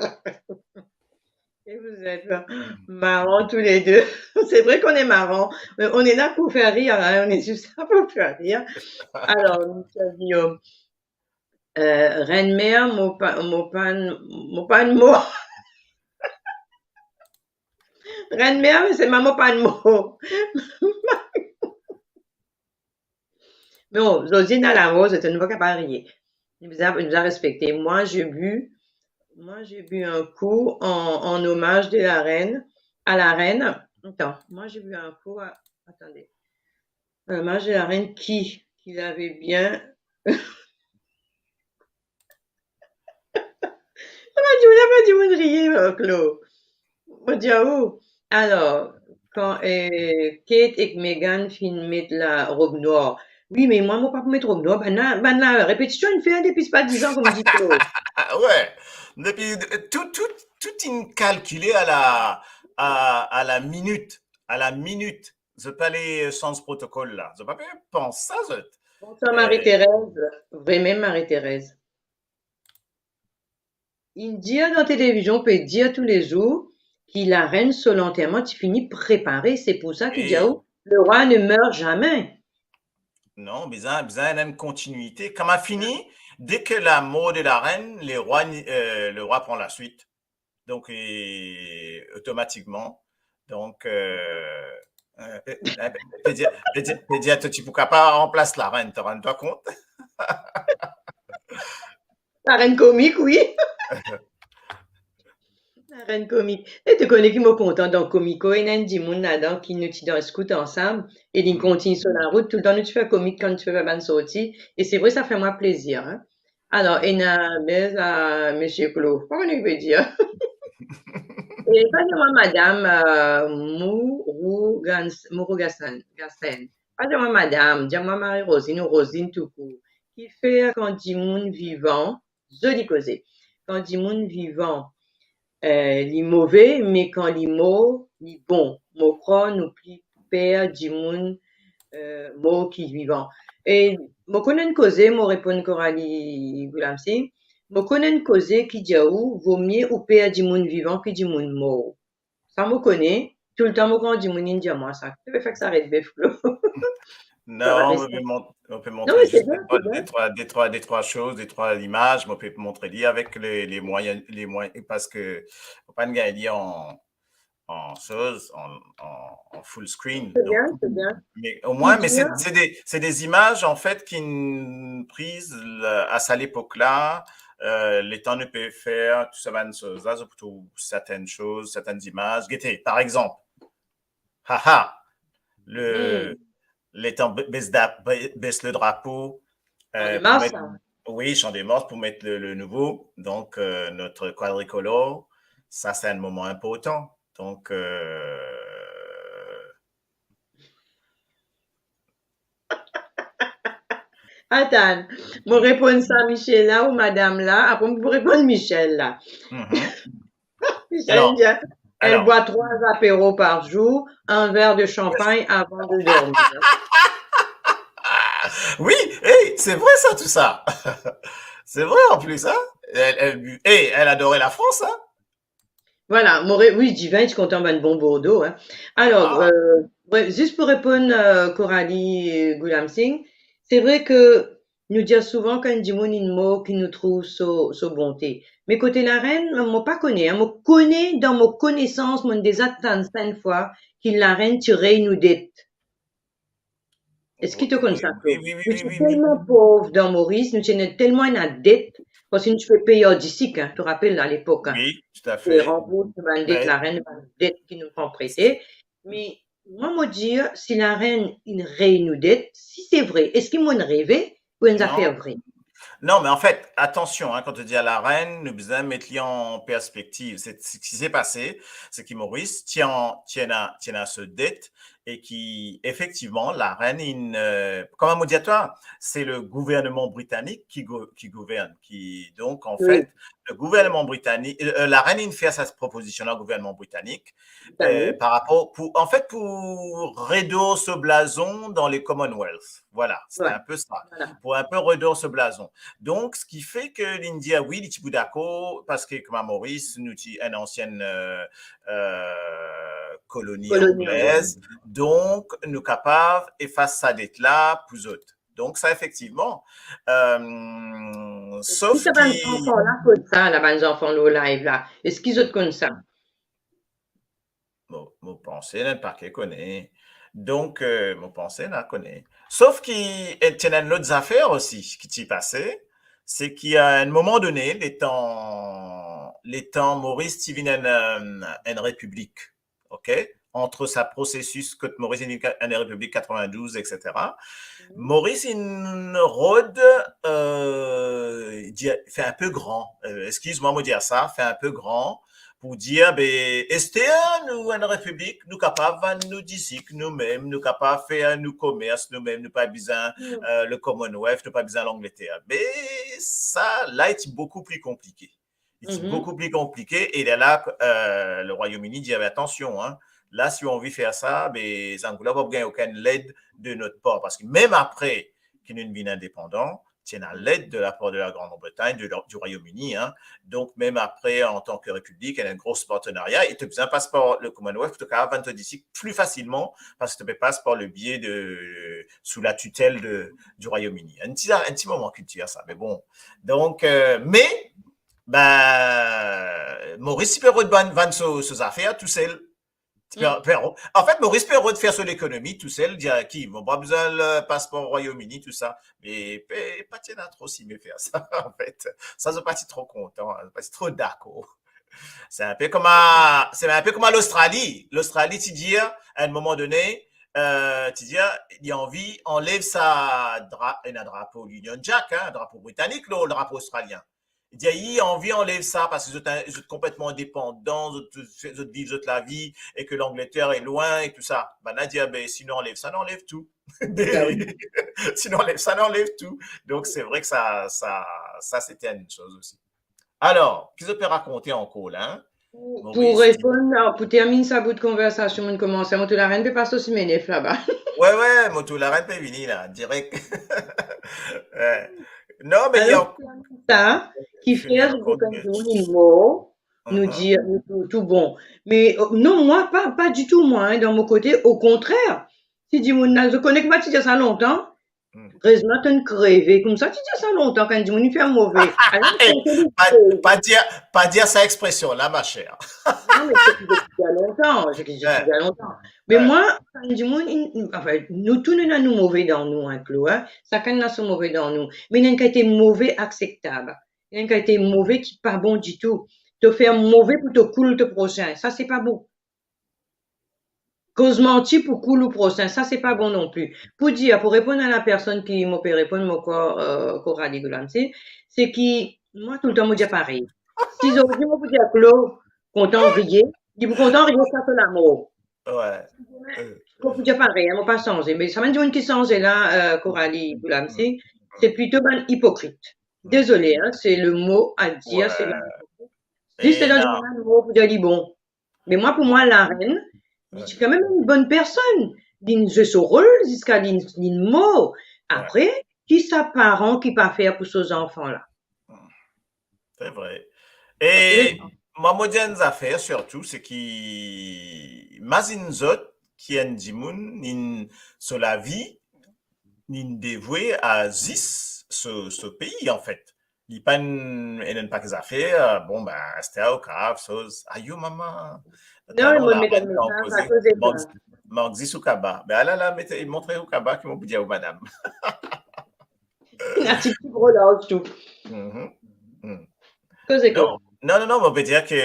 Et vous êtes marrants tous les deux. C'est vrai qu'on est marrant. Euh, on est là pour faire rire, hein. On est juste là pour faire rire. Alors, Michel Guillaume, euh, Reine-mère, mo pa, mo pa, mo pa mo. Reine-mère, mais c'est maman pa mo. Bon, zordi ena lamor, zot, nou pa kapav riye. Nou bizin, nou bizin respekte. Moi, j'ai bu, moi, j'ai bu un coup en, en hommage de la reine, à la reine. Attends, moi, j'ai bu un coup à, attendez. En hommage de la reine qui, qui l'avait bien. Sa pa dimoun, sa pa dimoun riye, euh, Claude. Mo dir ou, alor, kan, eh, Kate ek Meghan finn met larob nwar. Wi, me mwa, mo pa pou met rob nwar. Bann la, bann la, repetision inn fer depi pa dizan, kouma dir Claude. Wi, depi, tou, tou, tou inn kalkile a la, a, a la minit, a la minit. Zot pa le sanz protokol la. Zot pa pe pans sa, zot. Bonswar, eh, Marie-Thérèse. Vremem, Marie-Thérèse. Inn dir dan televizion, pe dir toulezour ki larenn so lanterman ti fini prepare. Se pou sa ki dir ou, le roi ne meurt jamais. Non, bizin, bizin ena enn kontinwite. Kan ma fini, dès que la mort de la reine, le roi, euh, le roi prend la suite. Donk, e, otomatikman. Donk, euh, euh, pe, pe dir, pe dir, pe dir, to ti pou kapav ranplas larenn, to rann twa kont? Larenn komik, wi. Larenn komik. E to kone ki mo kontan dan Komiko, ena enn dimoun ladan ki nou ti dan skout ansam, e li kontign so larout, toultan nou ti fer komik kan nou ti pe fer bann sorti, e se vre, sa fer mwa plezir, hein. Alor, ena bez a Misie Claude. Pa kone ki pe dir. E pa dir mwa madam, euh, Mourougans-, Mourougasan, Gasen. Pa dir mwa madam, dir mwa Marie Rosine ou Rosine toukour. Kifer kan dimoun vivan, zoli koze. Kan dimoun vivan, eh, li move, me kan li mor, li bon. Mo krwar nou pli per dimoun, eh, mor ki vivan. E mo konn enn koze, mo reponn Coralie Goulamsing, mo konn enn koze ki dir ou, vomie ou per dimoun vivan ki dimoun mor. Sa mo kone, toultan mo gran dimoun inn dir mwa sa. To pe fer sa red bef, Claude. Non, on peut mont-, on peut montrer juste des trois, des trois, des trois, des trois choses, des trois images, mais on peut montrer li avec les, les moyens, les moyens, parce que faut pas gagner en, en chose, en, en, en full screen. Donc, mais au moins, mais c'est, c'est des, c'est des images, en fait, qui n-, prises là, à sa, l'époque-là, euh, letan nou pe fer tou sa bann soz la, zot pou trouv certaines choses, certaines images. Gete, par exemple, haha, le, letan be-, bes da-, be-, bes le drapo, euh, pou met, wi, Champ des Morses, pou met le, le nouvo, donc, euh, notre quadricolore, sa, c'est un moment important. Donc, euh, Atann, mo reponn sa Michel la ou madam la, apre mo pou reponn Michel la. Michel, alors, elle boit trois apéros par jour, un verre de champagne avant de dormir. Oui, hey, c'est vrai ça, tout ça. C'est vrai en plus, hein. Elle, elle bu-, hey, elle adorait la France, hein. Voilà, mo re-, wi, divin, ti kontan bann bon Bordeaux, hein. Alors, euh, ouais, zis pou reponn, euh, Coralie Goulamsing, se vre ke nou dir souvan kan enn dimoun inn mor ki nou trouv so, so bonte. Me kote larenn, mo pa kone, en, mo kone dan mo konesans, mo deza tann sa enn fwa, ki larenn ti rey nou det. Eski to konn sa, Claude? Wi, wi, wi, wi, wi. Nou ti telman pov dan Moris, nou ti ena telman ena det, parski nou ti pe pey ar disik, en, to rapel la, lepok, en. Wi, toutafe. Pe ranbours bann det larenn, bann det ki nou pran prete. Me mwa, mo dir, si larenn inn rey nou det, si se vre, eski mo inn reve ou enn zafer vre? Non, me anfet, atansion, en, kan to dir larenn, nou bizin met li an perspektiv. Se, se ki se pase, se ki Moris ti an, ti ena, ti ena so det, e ki, efektivman, larenn inn, euh, kouma mo dir twa, se le gouverneman britanik ki gou-, ki gouvern, ki, donk, anfet, le gouverneman britanik, euh, larenn inn fer sa propozision la, gouverneman britanik, euh, par rapor pou, anfet, pou redor so blazon dan le Commonwealth. Vwala, se enpe sa. Pou enpe redor so blazon. Donk, seki fer ke li'nn dir, wi, li ti pou dakor, parski kouma Moris, nou ti enn ansien, euh, euh, koloni anglez. Donk, nou kapav efas sa det la pou zot. Donk, sa, efektivman, euh, sof ki sa bann zanfan la kot sa, la, bann zanfan lor live la, eski zot konn sa? Mo, mo panse ena enn pake kone. Donk, euh, mo panse ena kone. Sof ki, eh, ti ena enn lot zafer osi ki ti pase, se ki a enn moman done, letan, letan Moris ti vinn enn, euh, enn repiblik, ok? Ant sa prosesis kot Moris inn vinn ka-, enn repiblik katrevin-douz, et cetera. Moris inn rod, euh, dir, fer enpe gran, euh, eskiz mwa, mo dir sa, fer enpe gran, pou dir, be, ester nou enn repiblik, nou kapav vann nou disik noumem, nou kapav fer nou komers noumem, nou pa bizin, euh, le Commonwealth, nou pa bizin Langleter. Be sa, la, li ti boukou pli konplike. Li ti boukou pli konplike, e lerla, euh, le Rwayom Ini dir, be, atansion, en, la, si ou anvi fer sa, be, zannla pa pou gagn okenn led de not par, parski mem apre ki nou vinn indepandan, ti ena led de lapar de la Grande-Bretagne, de la, du Royaume-Uni, en. Donk, mem apre, antan ke repiblik, ena enn gro partenaria, e to bizin pas par le Commonwealth pou to kapav vann to disik pli fasilman, parski to pe pas par le bie de, sou la tutelle de, du Royaume-Uni. Enn ti, enn ti moman kiltir sa, me bon. Donk, euh, me, be, Moris ti pe rod vann, vann so, so zafer tousel. Ti pe, pe, anfet, Moris pe rod fer so lekonomi tousel, dir ki, mo pa bizin le paspor Rwayom Ini, tou sa. Me pe, pa ti ena tro sime fer sa, anfet. Sa, zot pa ti tro kontan, zot pa ti tro dakor. Se enpe kouma, se enpe kouma Lostrali. Lostrali ti dir, a enn moman done, euh, ti dir, li anvi anlev sa dra-, ena drapo Union Jack, en, drapo britanik, lor drapo ostralien. Li dir, li anvi anlev sa parski zot, zot konpletman indepandan, zot, zot viv zot lavi e ke Langleter e lwin e tou sa. Bannla dir, be, si nou anlev sa, nou anlev tou. Be, si nou anlev sa, nou anlev tou. Donk, se vre ke sa, sa, sa, se ti enn soz osi. Alor, ki zot pe rakonte ankor la, en? Pou, pou reponn, pou terminn sa bout konversasion, monn koumans, mo tou larenn pe pas osi menef laba. Wi, wi, mo tou larenn pe vini la, direk. Wi. Non, me... Alor, sa ki fer, kan dimoun inn mor, nou dir, nou tou, tou bon. Me, euh, non, mwa, pa, pa ditou, mwa, en, dan mo kote, okontrer, ti dimoun la, zot kone ki mo ti dir sa lontan, rezman to'nn kreve, koumsa ti dir sa lontan, kan dimoun inn fer move. Alor, pa, pa dir, pa dir sa expresion la, ma chere. Non, me se ki dir lontan, se ki dir lontan. Me mwa, kan dimoun inn, anfin, nou tou nou ena nou move dan nou, en, Clo, en. Sakenn ena so move dan nou. Me ena enn kalite move akseptab. Ena enn kalite move ki pa bon ditou. To fer move pou to koul to prosin. Sa, se pa bon. Koz manti pou koul ou prosin, sa, se pa bon non pli. Pou dir, pou reponn a la personn ki mo pe reponn, mo krwar, euh, Coralie Goulamsi, se ki, mwa, toultan, mo dir parey. Si zordi mo pou dir Clo kontan riye, li pou kontan riye ziska so lamor. Wi. Mo pou dir parey, en, mo pa sanze. Me sa bann dimoun ki sanze la, euh, Coralie Goulamsi, se plito bann ipokrit. Dezole, en, se le mo a dir, se bann ipokrit. Zis dan dimoun la, mo pou dir li bon. Me mwa, pou mwa, larenn, li ti kanmem enn bonn personn. Li'nn zwe so rol ziska li'nn, li'nn mor. Apre, ki sa paran ki pa fer pou so zanfan la? Se vre. E mwa, mo dir enn zafer sirtou, se ki, imazinn zot ki enn dimoun, li'nn, so lavi, li'nn devwe a zis so, so pei, anfet. Li pa'nn ena enn pake zafer, bon, ben, aster okav, soz, ayo, mama. Non, mo met enn mesaz akoz de twa. Mank zis ou kaba. Ben, ala la, met, montre ou kaba ki mo pou dir ou, madam. Ena ti, ti gro laz tou. Mhm. Mm. Koze non, non, non, non, mo pe dir ke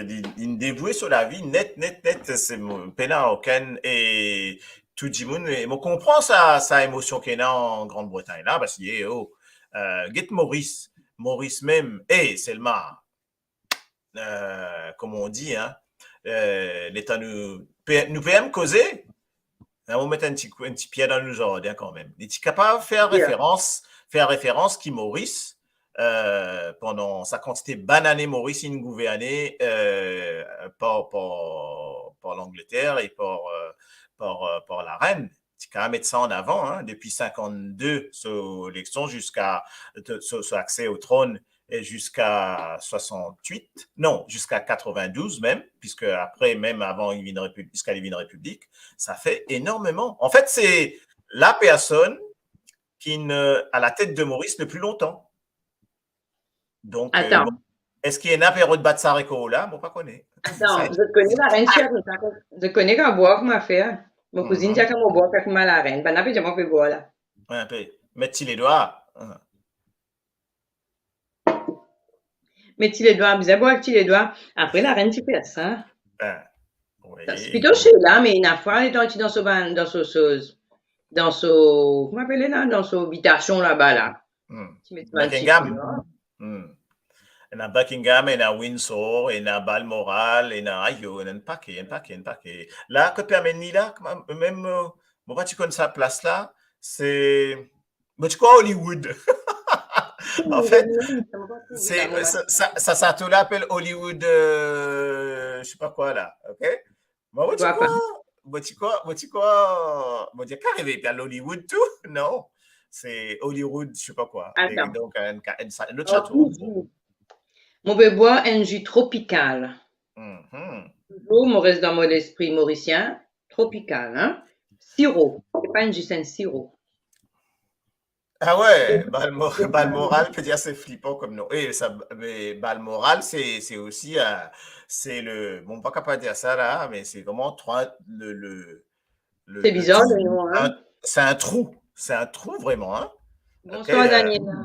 li, li devoue so lavi net, net, net, se mo, pena okenn, e tou dimoun, e mo konpran sa, sa emosion ki ena an Grandbretagn la, parski, e, oh, eh, get Maurice, Maurice mem, e selman, eh, kouma on di, hein, eh, letan nou pe, nou pe mem koze, nou met enn ti, enn ti pier dan nou zardin kanmem. Li ti kapav fer referans, fer referans ki Moris, eh, pandan sa kantite bann ane Moris inn gouverne, eh, par, par, par Langleter e par, eh, par, eh, par larenn. Ti kapav met sa an avan, hein, depi sinkannde so eleksion ziska, so, so akse o tronn, e ziska swasant-wit, non, ziska katrevin-douz mem, piski apre, mem avan li vinn repib-, ziska li vinn repiblik, sa fer enormeman. Anfet, se la personn ki, euh, à la tête de Maurice le plus longtemps. Donk, euh, bon, eski ena pe rebat sa rekor la? Mo pa kone. Atann, zot kone larenn, zot kone kan bwar kouma fer. Mo kouzinn dir kan mo bwar, kan kouma larenn. Bann la pe dir mo pe bwar la. Wi, pe met ti ledwa. Met ti ledwa, bizin bwar ek ti ledwa. Apre, larenn ti fer sa. Ben, wi. Sa, se plito Sheila, me ena fwa, letan ti dan so, dan so, so, dan so, kouma apele la, dan so abitasion laba la. Hmm. Ti met so bann ti Buckingham. Ledwa. Hmm. Ena Buckingham, ena Windsor, ena Balmoral, ena, ayo, ena enn pake, enn pake, enn pake. La, kot pe amenn li la, kouma, mem, euh, mo pa ti konn sa plas la, se Mo ti krwar Hollywood. Anfet, se, sa, sa, sa sato la apel Hollywood, euh, je sais pas quoi la, ok? Mo, mo ti krwar, mo ti krwar, mo ti krwar, mo dir, kapav ena Hollywood tou? Non, se Hollywood, je sais pas quoi. Atann. Donk, enn, enn, enn lot sato. Mo pe bwar enn zi tropikal. Mhm. Touzour, mo res dan mo lespri morisien, tropikal, hein? Siro, se pa enn zi, se enn siro. Ah ouais, Balmo-, Balmoral, pe dir se flipan kom nom. E sa, me Balmoral, se, se osi, euh, se le, bon, pa kapav dir sa la, me se vreman trwa, le, le, le, se bizar, le nom, hein? Se enn trou, se enn trou vreman, hein? Bonswar, Daniela.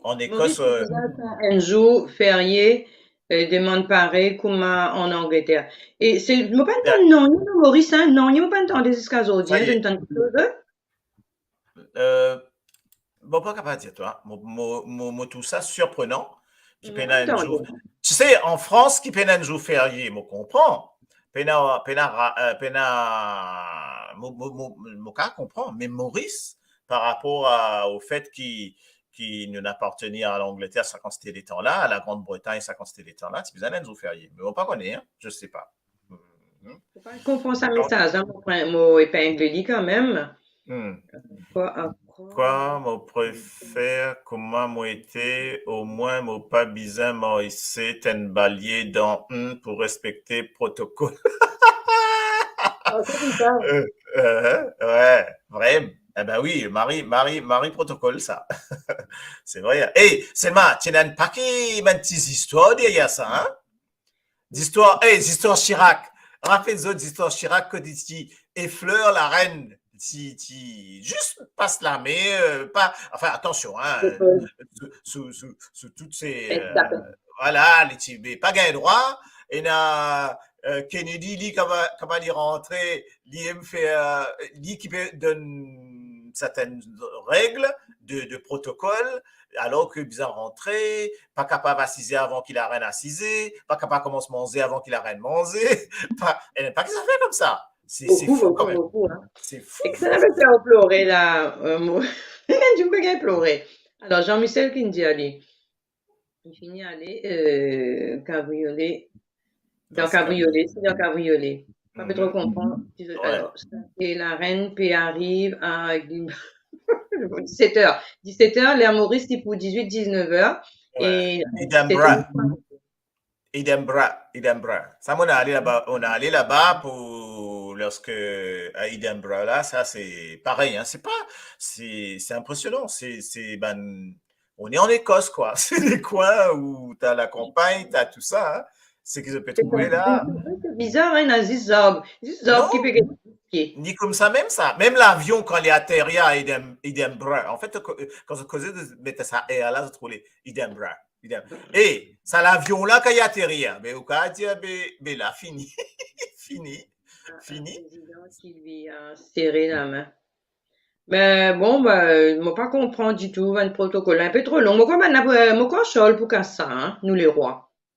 An Ekos, Moris, euh, bizar sa, enn zour ferie, euh, demann parey kouma an Angleter. E se, mo pa tann nanye Moris, hein, nanye mo pa tande ziska zordi, hein, zot inn tann kiksoz, hein? Euh, bon, pa kapav dir twa, mo, mo, mo, mo trouv sa sirprenan, ki pena enn zour. Tu sais, an Frans, ki pena enn zour ferie, mo konpran. Pena, pena ra-, euh, pena, mo, mo, mo, mo kapav konpran, me Moris, par rapor a, au fait ki, ki nou apartenir a Langleter sa kantite letan la, a la Grande Bretagne sa kantite letan la, ti bizin enn zour ferie. Me mo pa kone, hein, je sais pas. Mhm. Mo pa konpran sa mesaz la, mo pran, mo epingle li kanmem. Hmm. Kwa, kwa? Kwa, mo prefer kouma mo ete, omwin mo pa bizin marse, tenn balie dan, hmm, pou respekte protokol. Ah, c'est bizarre. Euh, euh, ouais, vrem. Eh ben oui, mari, mari, mari protokol sa. Se vre. E, selman, ti ena enn pake bann ti zistwar deryer sa, hein? Zistwar, eh, zistwar Chirac. Rapel zot zistwar Chirac kot li ti efler larenn, ti, ti zis pas lame, euh, pa, anfin, atansion, hein, sou, sou, sou, sou tout se, euh, vwala, li ti, me pa gagn drwa. Ena, euh, Kennedy, li, kouma, kouma li rantre, li inn fer, euh, li ki pe donn sertenn reg de, de protokol, alor ki bizin rantre, pa kapav asize avan ki larenn asize, pa kapav koumans manze avan ki larenn manze, pa, ena enn pake zafer koumsa. Se, se fou kanmem. Bokou, bokou, hein. Se fou, fou. Ek sa, sa fer plore la, euh, mo, mo pa gagn plore. Alor, Jean-Michel ki dir li, li fini ale, euh, kabriole. Dan kabriole, se dan kabriole. Pa pe tro konpran. Alor, sa, e larenn pe ariv a diset er. Diset er, ler Moris li pou dizwit, diznef er. E Edinburgh. Edinburgh, Edinburgh. Sa, mo ale laba, mo ale laba pou Lorsque à Edinburgh, là, ça, c'est pareil, hein, c'est pas, c'est, c'est impressionnant, c'est, c'est, ben, on est en Écosse, quoi. C'est des coins où t'as la campagne, t'as tout ça, hein. Ce que je peux trouver là. C'est bizarre, hein, ena zis zab. Zis zab ki pe gagn pie. Ni koumsa mem sa. Mem lavion, kan li aterir à Edin-, Edinburgh, an fet, kan zot koze de met sa R la, zot trouve Edinburgh. Edinburgh. E sa lavion la, kan li aterir, be, ou kapav dir, be, be la, fini. Fini. Fini. Président Sylvia, serre la main. Me bon, be, mo pa konpran ditou bann protokol la, inpe tro long. Mo krwar bann la, mo krwar Charles pou kas sa, hein, nou lerwa.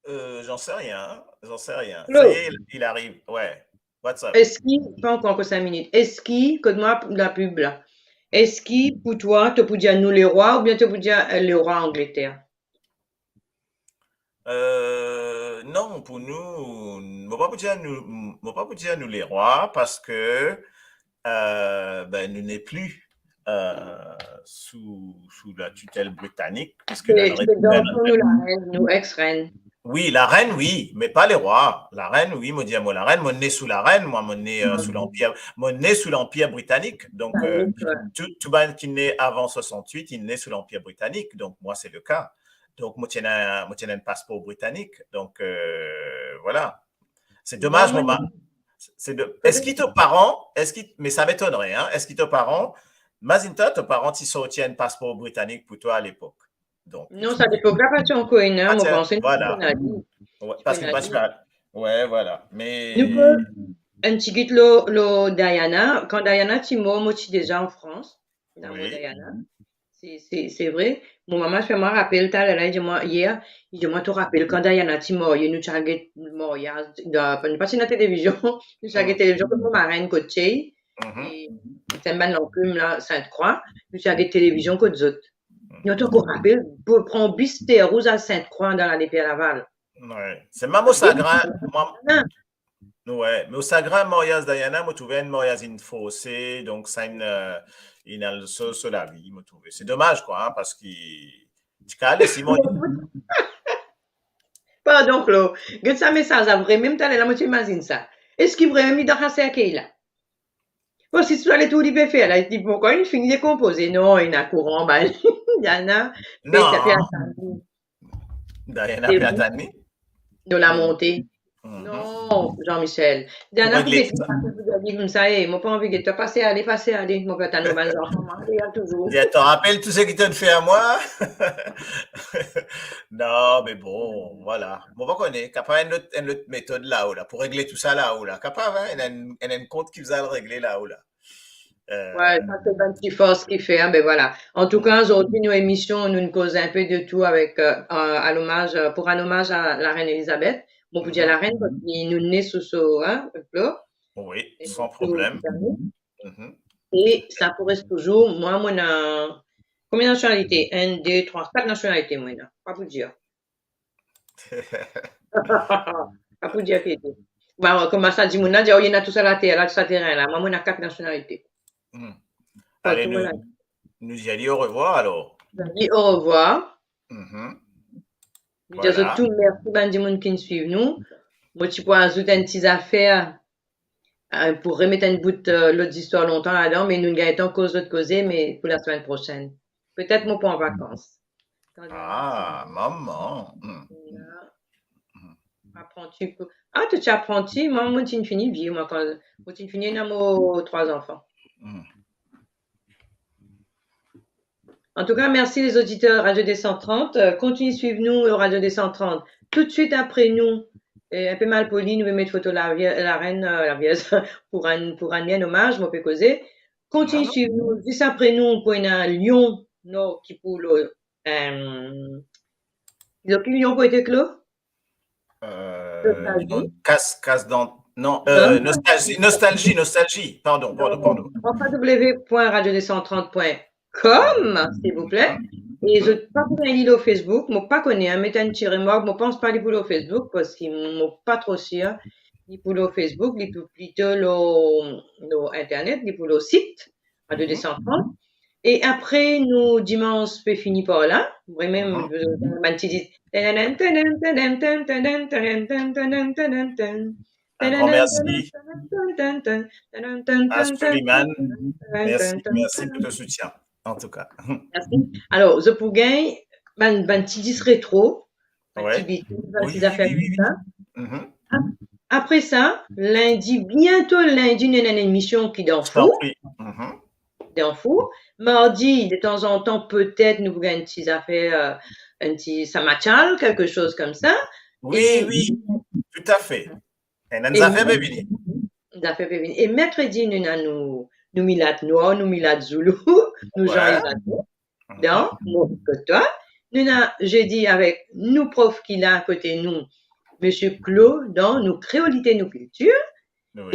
Euh, j'en sais rien, hein. J'en sais rien. Claude. Ça y est, il, il arrive. Ouais. What's up? Eski, pa ankor, ankor sink minit. Eski, kot mwa lapib la. Eski pou twa, to pou dir nou lerwa oubien to pou dir, euh, lerwa Angleterre? Euh, non, pou nou, mo pa pou dir nou, mo pa pou dir nou lerwa, parski, euh, ben, nou n'est plus, euh, sous, sous la tutelle britannique, puisque la reine, nou larenn, nou ex-reine. Wi, larenn, wi, me pa lerwa. Larenn, wi, mo dir mwa larenn, mo ne sou larenn, mwa, mo ne, euh, sou lanpir, mo ne sou lanpir britanik. Donk, euh, tou, tou bann ki ne avan swasant-wit, li ne sou lanpir britanik. Donk, mwa, se le ka. Donk, mo ti ena, mo ti ena enn paspor britanik. Donk, euh, voilà. C'est dommage, mo ma-, c'est de-, eski to paran, eski, mais ça m'étonnerait, hein, eski to paran, imazinn twa, to paran ti sorti enn paspor britanik pou twa à l'époque? Donk, non, sa lepok la pa ti ankor ena, mo panse, voilà. Ouais, parski pa ti, ouais, voilà. Me nou pe enn tigit lor, lor Diana. Kan Diana ti mor, mo ti deza an Frans. Lamor Diana. Se, se, se vre. Mo mama fer mwa rapel taler la, li dir mwa, yer, li dir mwa, to rapel kan Diana ti marye, nou ti al get maryaz, dan, nou pa ti ena televizion, nou ti al get televizion kot mo marenn, kot Tchey, e, se bann lanplim la, Sinte-Krwa, nou ti al get televizion kot zot. Non, to ankor rapel, pou pran bis Terre Rouge al Sinte-Krwa dan lane Pierre Laval. Ouais. Se mem mo sagrin, mwa, ouais, me mo sagrin maryaz Diana, mo trouve enn maryaz inn forse, donk sa inn, euh, inn al so, so lavi, mo trouve. Se domaz, kwa, hein, parski ti kale, si mo... Pardon, Claude. Get sa mesaz la, vremem, taler la, mo ti imazinn sa. Eski vremem li dan sa serkey la? Bon, si sa letour li pe fer la, li pou ankor inn fini dekonpoze. Non, ena kouran, ba, Diana, non. Pe atann li. Diana pe atann li? Dan lamonte. Non, Jean-Michel. Diana, pou get sa, pou dir li koumsa, eh, mo pa anvi get twa, pase ale, pase ale. Mo pe atann mo bann zanfan, mwa, ale touzour. Dir, to rapel tou seki to fer mwa? Non, me bon, voilà. Mo pa kone, kapav enn lot, enn lot metod lao la, pou regle tou sa lao la. Kapav, hein, ena enn, ena enn kont ki bizin al regle lao la. Euh, ouais, sa se bann ti fors ki fer, be voilà. Antouka, zordi, nou emision, nou koz inpe de tou avek, euh, euh, a lomaz, euh, pou rann omaz a larenn Elizabeth. Bon, pou dir larenn, parski nou ne sou so, hein, plor. Wi, san problem. E sa pou res touzour. Mwa, mo ena konbien nasionalite? Enn, de, trwa, kat nasionalite mo ena. Pa pou dir. Pa pou dir ki ete. Ba, kouma sa dimoun la dir, oh, ena tou sa later la, tou sa terin la. Mwa, mo ena kat nasionalite. Hmm. Ale, nou, nou dir li orevwar alor. Nou dir orevwar. Mhm. Nou dir zot tou mersi, bann dimoun ki swiv nou. Mo ti pou azout enn ti zafer, euh, pou remet enn bout, euh, lot zistwar lontan ladan, me nou gagn tan koz lot koze, me pou lasemenn prosenn. Petet mo pou an vakans. Ah, mama. Hmm. Apranti pou, ah, to ti apranti, mwa, mo ti fini vie, mwa, kan mo ti fini, ena mo trwa zanfan. Hmm. Antouka, mersi lezoditer Radio deux cent trente. Euh, kontign swiv nou, euh, Radio deux cent trente. Toutswit apre nou, euh, inpe malpoli, nou pe met foto lavie-, larenn, euh, lavierz, pou rann, pou rann li enn omaz, mo pe koze. Kontign swiv nou, zis apre nou, pou ena Lion Nor ki pou lor, euh, Lion pou ete, Claude? Euh, Nostalgie. Non, kas, kas dan, non, euh, Nostalgie, Nostalgie, Nostalgie. Pardon, pardon, pardon. W point radio deux cent trente point com, silvouple. E zot pa pou gagn li lor Facebook, mo pa kone, hein, met enn ti remark, mo pans pa li pou lor Facebook, parski mo pa tro sir li pou lor Facebook, li pou plito lor, lor internet, li pou lor sit Radio deux cent trente. E apre nou, dimans pe fini par la. Vremem, euh, bann ti dit, tenen, tenen, tenen, tenen. Un grand merci à Suleiman. Merci, merci pour ton soutien, en tout cas. Merci. Alors, zot pou gagn bann ti dis retro, bann ti beat, bann ti zafer koumsa. Apre sa, lindi, biento lindi, nou ena enn emision ki dan four. Dan four. Mardi, de tanzantan, petet nou pou gagn enn ti zafer, euh, enn ti samatchal, quelque chose comme ça. Oui, oui, tout à fait. Enn zafer pe vini. Enn zafer pe vini. E merkredi, nou ena nou, nou milat nwar, nou milat zoulou, nou Jean Evano. Dan Mo kot twa. Nou ena zedi avek nou prof ki la kote nou, Misie Clo, dan nou kreolite, nou kiltir.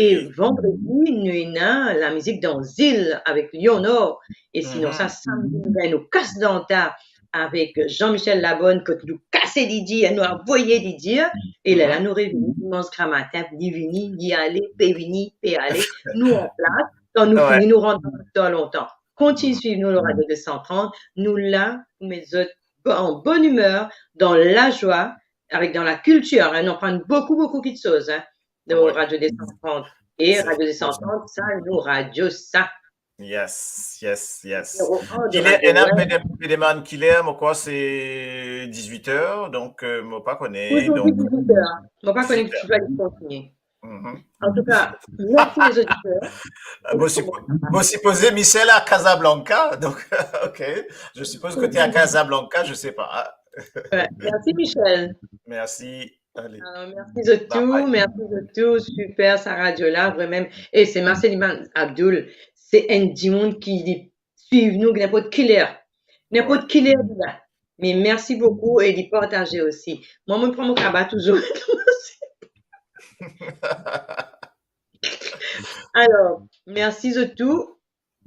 E vandredi, nou ena lamizik dan zil avek Lionor. E sinon sa, samdi, nou gagn nou kas dan ta avek Jean-Michel Labonne, kot nou kase lidir, nou avoye lidir. E lerla nou revini dimans gramatin, li vini, li ale, pe vini, pe ale. Nou anplas, kan nou fini, nou rant dan lontan. Kontign swiv nou lor Radio deux cent trente. Nou la pou met zot an bonn imer, dan lazwa, avek dan lakiltir, hein, nou aprann boukou, boukou kiksoz, hein, dan Radio deux cent trente. E Radio deux cent trente, sa, nou radio sa. Yes, yes, yes. Kiler, ena pe demann kiler, mo krwar se dix-huit heures, donk, euh, mo pa kone, donk dix-huit heures. Mo pa kone ki ti va kontinie. En tout cas, merci les auditeurs. Mo sipo-, mo sipoze Michel à Casablanca, donc, ok. Je suppose que tu es à Casablanca, je sais pas. Ouais, merci Michel. Merci. Allez. Alors, merci zot tou, merci zot tou, super sa radio la, vremem. E se Marcel Iman Abdoul, se enn dimoun ki li swiv nou ninport kiler. Ninport kiler li la. Me mersi boukou e li partaze osi. Mwa, mo pran mo kaba touzour. Alor, mersi zot tou.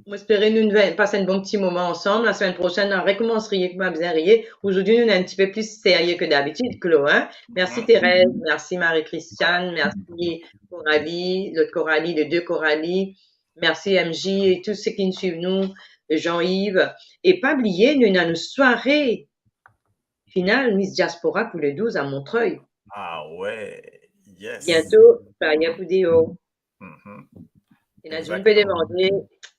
Mo espere nou inn pas enn bon ti moman ansam. Lasemenn prosenn, nou a rekoumans riye kouma bizin riye. Azordi, nou ena enn tipe pli serye ki dabitid, Clo, hein? Mersi Thérèse, mersi Marie-Christiane, mersi Coralie, lot Coralie, les deux Coralie. Mersi M J e tou seki inn swiv nou, Jean-Yves. E pa bliye, nou ena nou sware final Miss Diaspora pou le douz a Montreuil. Ah ouais, yes. Biento, sware pou deor. Ena dimoun pe demande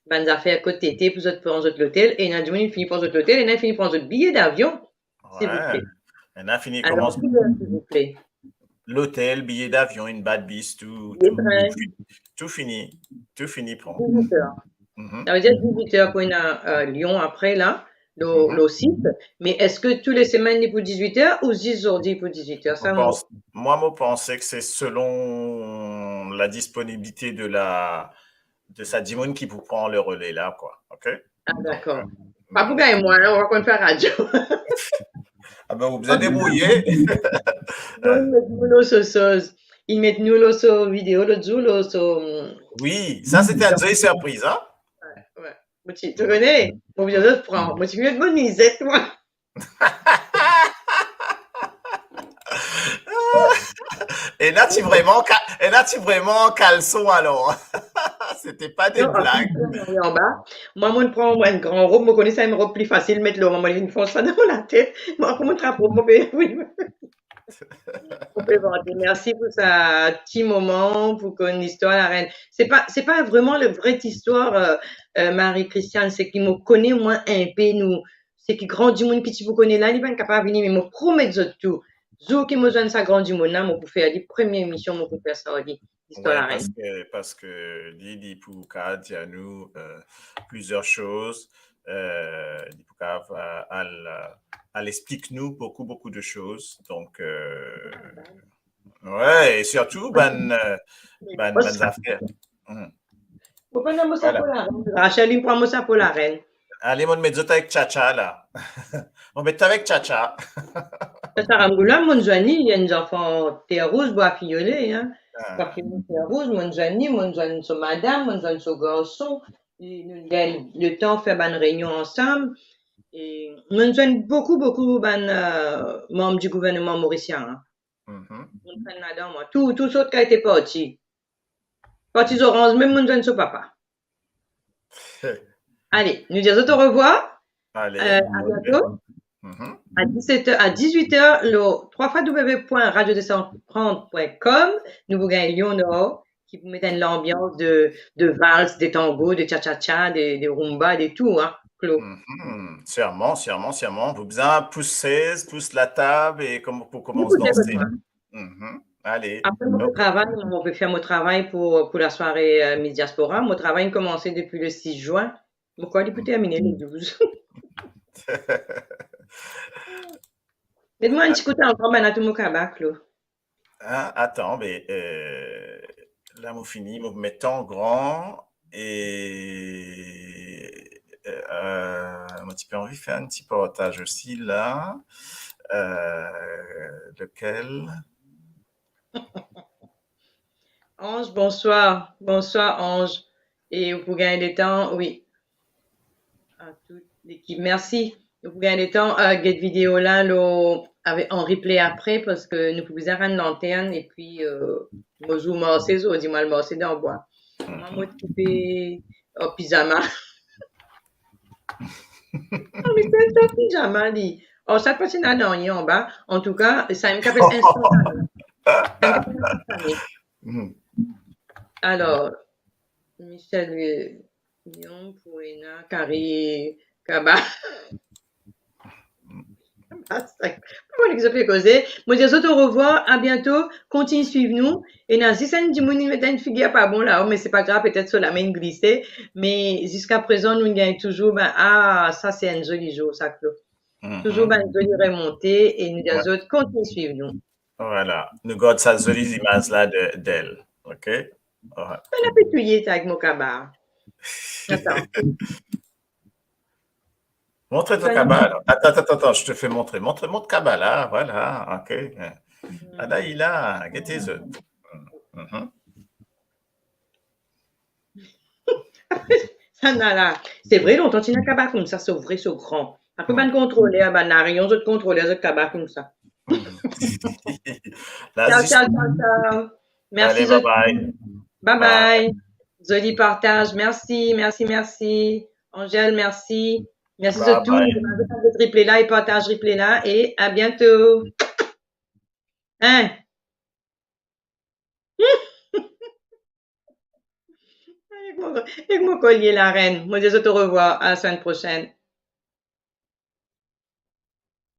bann zafer kot tete pou zot pran zot lotel, e ena dimoun inn fini pran zot lotel, ena inn fini pran zot biye davion. Silvouple. Ena fini koumans. Alor, kiler, silvouple? Lotel, biye davion, enn bad bis, tou, tou fini, tou fini pran. Dix-huit heures. Sa ve dir dix-huit heures pou ena, euh, Lyon apre la, lor, lor sit. Me eski tou le semenn li pou dix-huit heures ou zis zordi pou dix-huit heures? Sa, mo pans, mwa, mo panse ki se selon la disponibilite de la, de sa dimoun ki pou pran le relais la, kwa. Ok? Ah, dakor. Pa pou gagn mwa, la, mo pa konn fer radio. Ah ben, ou bizin debrouye. Non, inn met nou lor so soz. Inn met nou lor so video lot zour, lor so... Wi, sa se ti enn zoli sirpriz, hein? Wi, wi. Mo ti, to kone, mo bizin pran, mo ti met mo nizet, mwa. Ena ti vreman ka-, ena ti vreman kalson, alor. C'était pas des blagues. Non, anba. Mwa, mo pran mwa enn gran rob, mo kone sa enn rob pli fasil met lor mwa, mo vinn fons sa dan mo latet. Mwa, kouma trap rob, mo pe, wi. Mo pe vante. Mersi pou sa ti moman, pou konn listwar larenn. Se pa, se pa vreman le vre listwar, euh, euh, Marie-Christiane, seki mo kone mwa enpe nou, seki gran dimoun ki ti pou kone la, li pa'nn kapav vini, me mo promet zot tou, zour ki mo zwenn sa gran dimoun la, mo pou fer li premie emision, mo pou fer sa ar li, listwar larenn. Wi, parski, parski li, li pou kapav dir nou, euh, plizier soz, euh, li pou kapav, euh, al, euh, al explik nou boukou, boukou de soz. Donk, euh, wi, e sirtou bann, euh, bann, bann zafer. Mo pran mo sapo larenn. Rachel, li pran mo sapo larenn. Ale, mo met zot avek Chacha la. Mo met avek Chacha. Chacha Ramboula, mo zwenn li, li enn zanfan Terre Rouge, Bwa Fiyole, hein. Bwa Fiyole, Terre Rouge, mo zwenn li, mo zwenn so madam, mo zwenn so garson. E nou gagn letan fer bann reynion ansam. E mo zwenn boukou, boukou bann, euh, manm di gouverneman morisien, hein. Mo zwenn ladan mwa. Tou, tou sort ki ti parti. Parti zoranz, mem mo zwenn so papa. Ale, nou dir zot orevwar. Ale, euh, à bientôt. Mhm. A diset er, a dizuit er, lor w w w point radio deux cent trente point com, nou pou gagn Léonore, ki pou met enn lanbians de, de vals, de tango, de cha-cha-cha, de, de rumba, de tou, hein, Claude. Mhm. Sirman, sirman, sirman. Ou bizin pous sez, pous latab e kom-, pou koumans danse. Mhm. Ale. Apre, mo travay, mo pe fer mo travay pou, pou lasware, euh, Miss Diaspora. Mo travay inn komanse depi le six juin. Mo krwar li pou termine le douz. Met mwa enn ti kout ankor, bann la tou mo kabak, Claude. Ah, atann, be, euh, la mo fini, mo met an gran e, euh, mo ti pe anvi fer enn ti partaz osi la. Euh, lekel? Ange, bonswar. Bonswar, Ange. E ou pou gagn letan, wi. A tout lekip, mersi. Nou pou gagn letan, euh, get video la, lor, avek, an replay apre, parski nou pou bizin rann lantern, epi, euh, mo zour marse, zordi mo al marse dan bwa. Mwa, mo ti pe an pizama. Non, me se enn sorti pizama, li. Or, sa pa ti ena nanye anba. Antouka, sa enn ki apel instantané. Enn ki apel instantané. Mhm. Alor, Michel, euh, Lyon pou ena kari kaba. Pa kone ki zot pe koze. Mo dir zot orevwar, a biento, kontign swiv nou. Ena zis enn dimoun, li met enn figir pa bon la, me se pa grav, petet so lame inn glise. Me ziska prezan, nou gagn touzour, ben, ah, sa se enn zoli zour, sa, Claude. Mhm. Touzour bann zoli remonte e nou dir zot kontign swiv nou. Vwala, nou gard sa zoli zimaz la de, d'elle, ok? Alright. Sa la pe touye sa avek mo kaba. Atann. Montre to kaba, alor. Attends, attends, attends, je te fais montrer. Montre, montre kaba la, vwala, ok. Ala, li la, gete zot. Mhm. Sa la, se vre, lontan ti ena kaba koumsa, so vre, so gran. Apre, bann kontroler, bann larion, zot kontroler, zot kaba koumsa. Ciao, ciao, ciao, ciao. Mersi zot. Bye bye. Zoli partaz. Mersi, mersi, mersi. Angèle, mersi. Mersi zot tou. Zot replay la e partaz replay la e a biento. Hein? Ek mo, ek mo kolie larenn. Mo dir zot orevwar, a la semaine prochaine.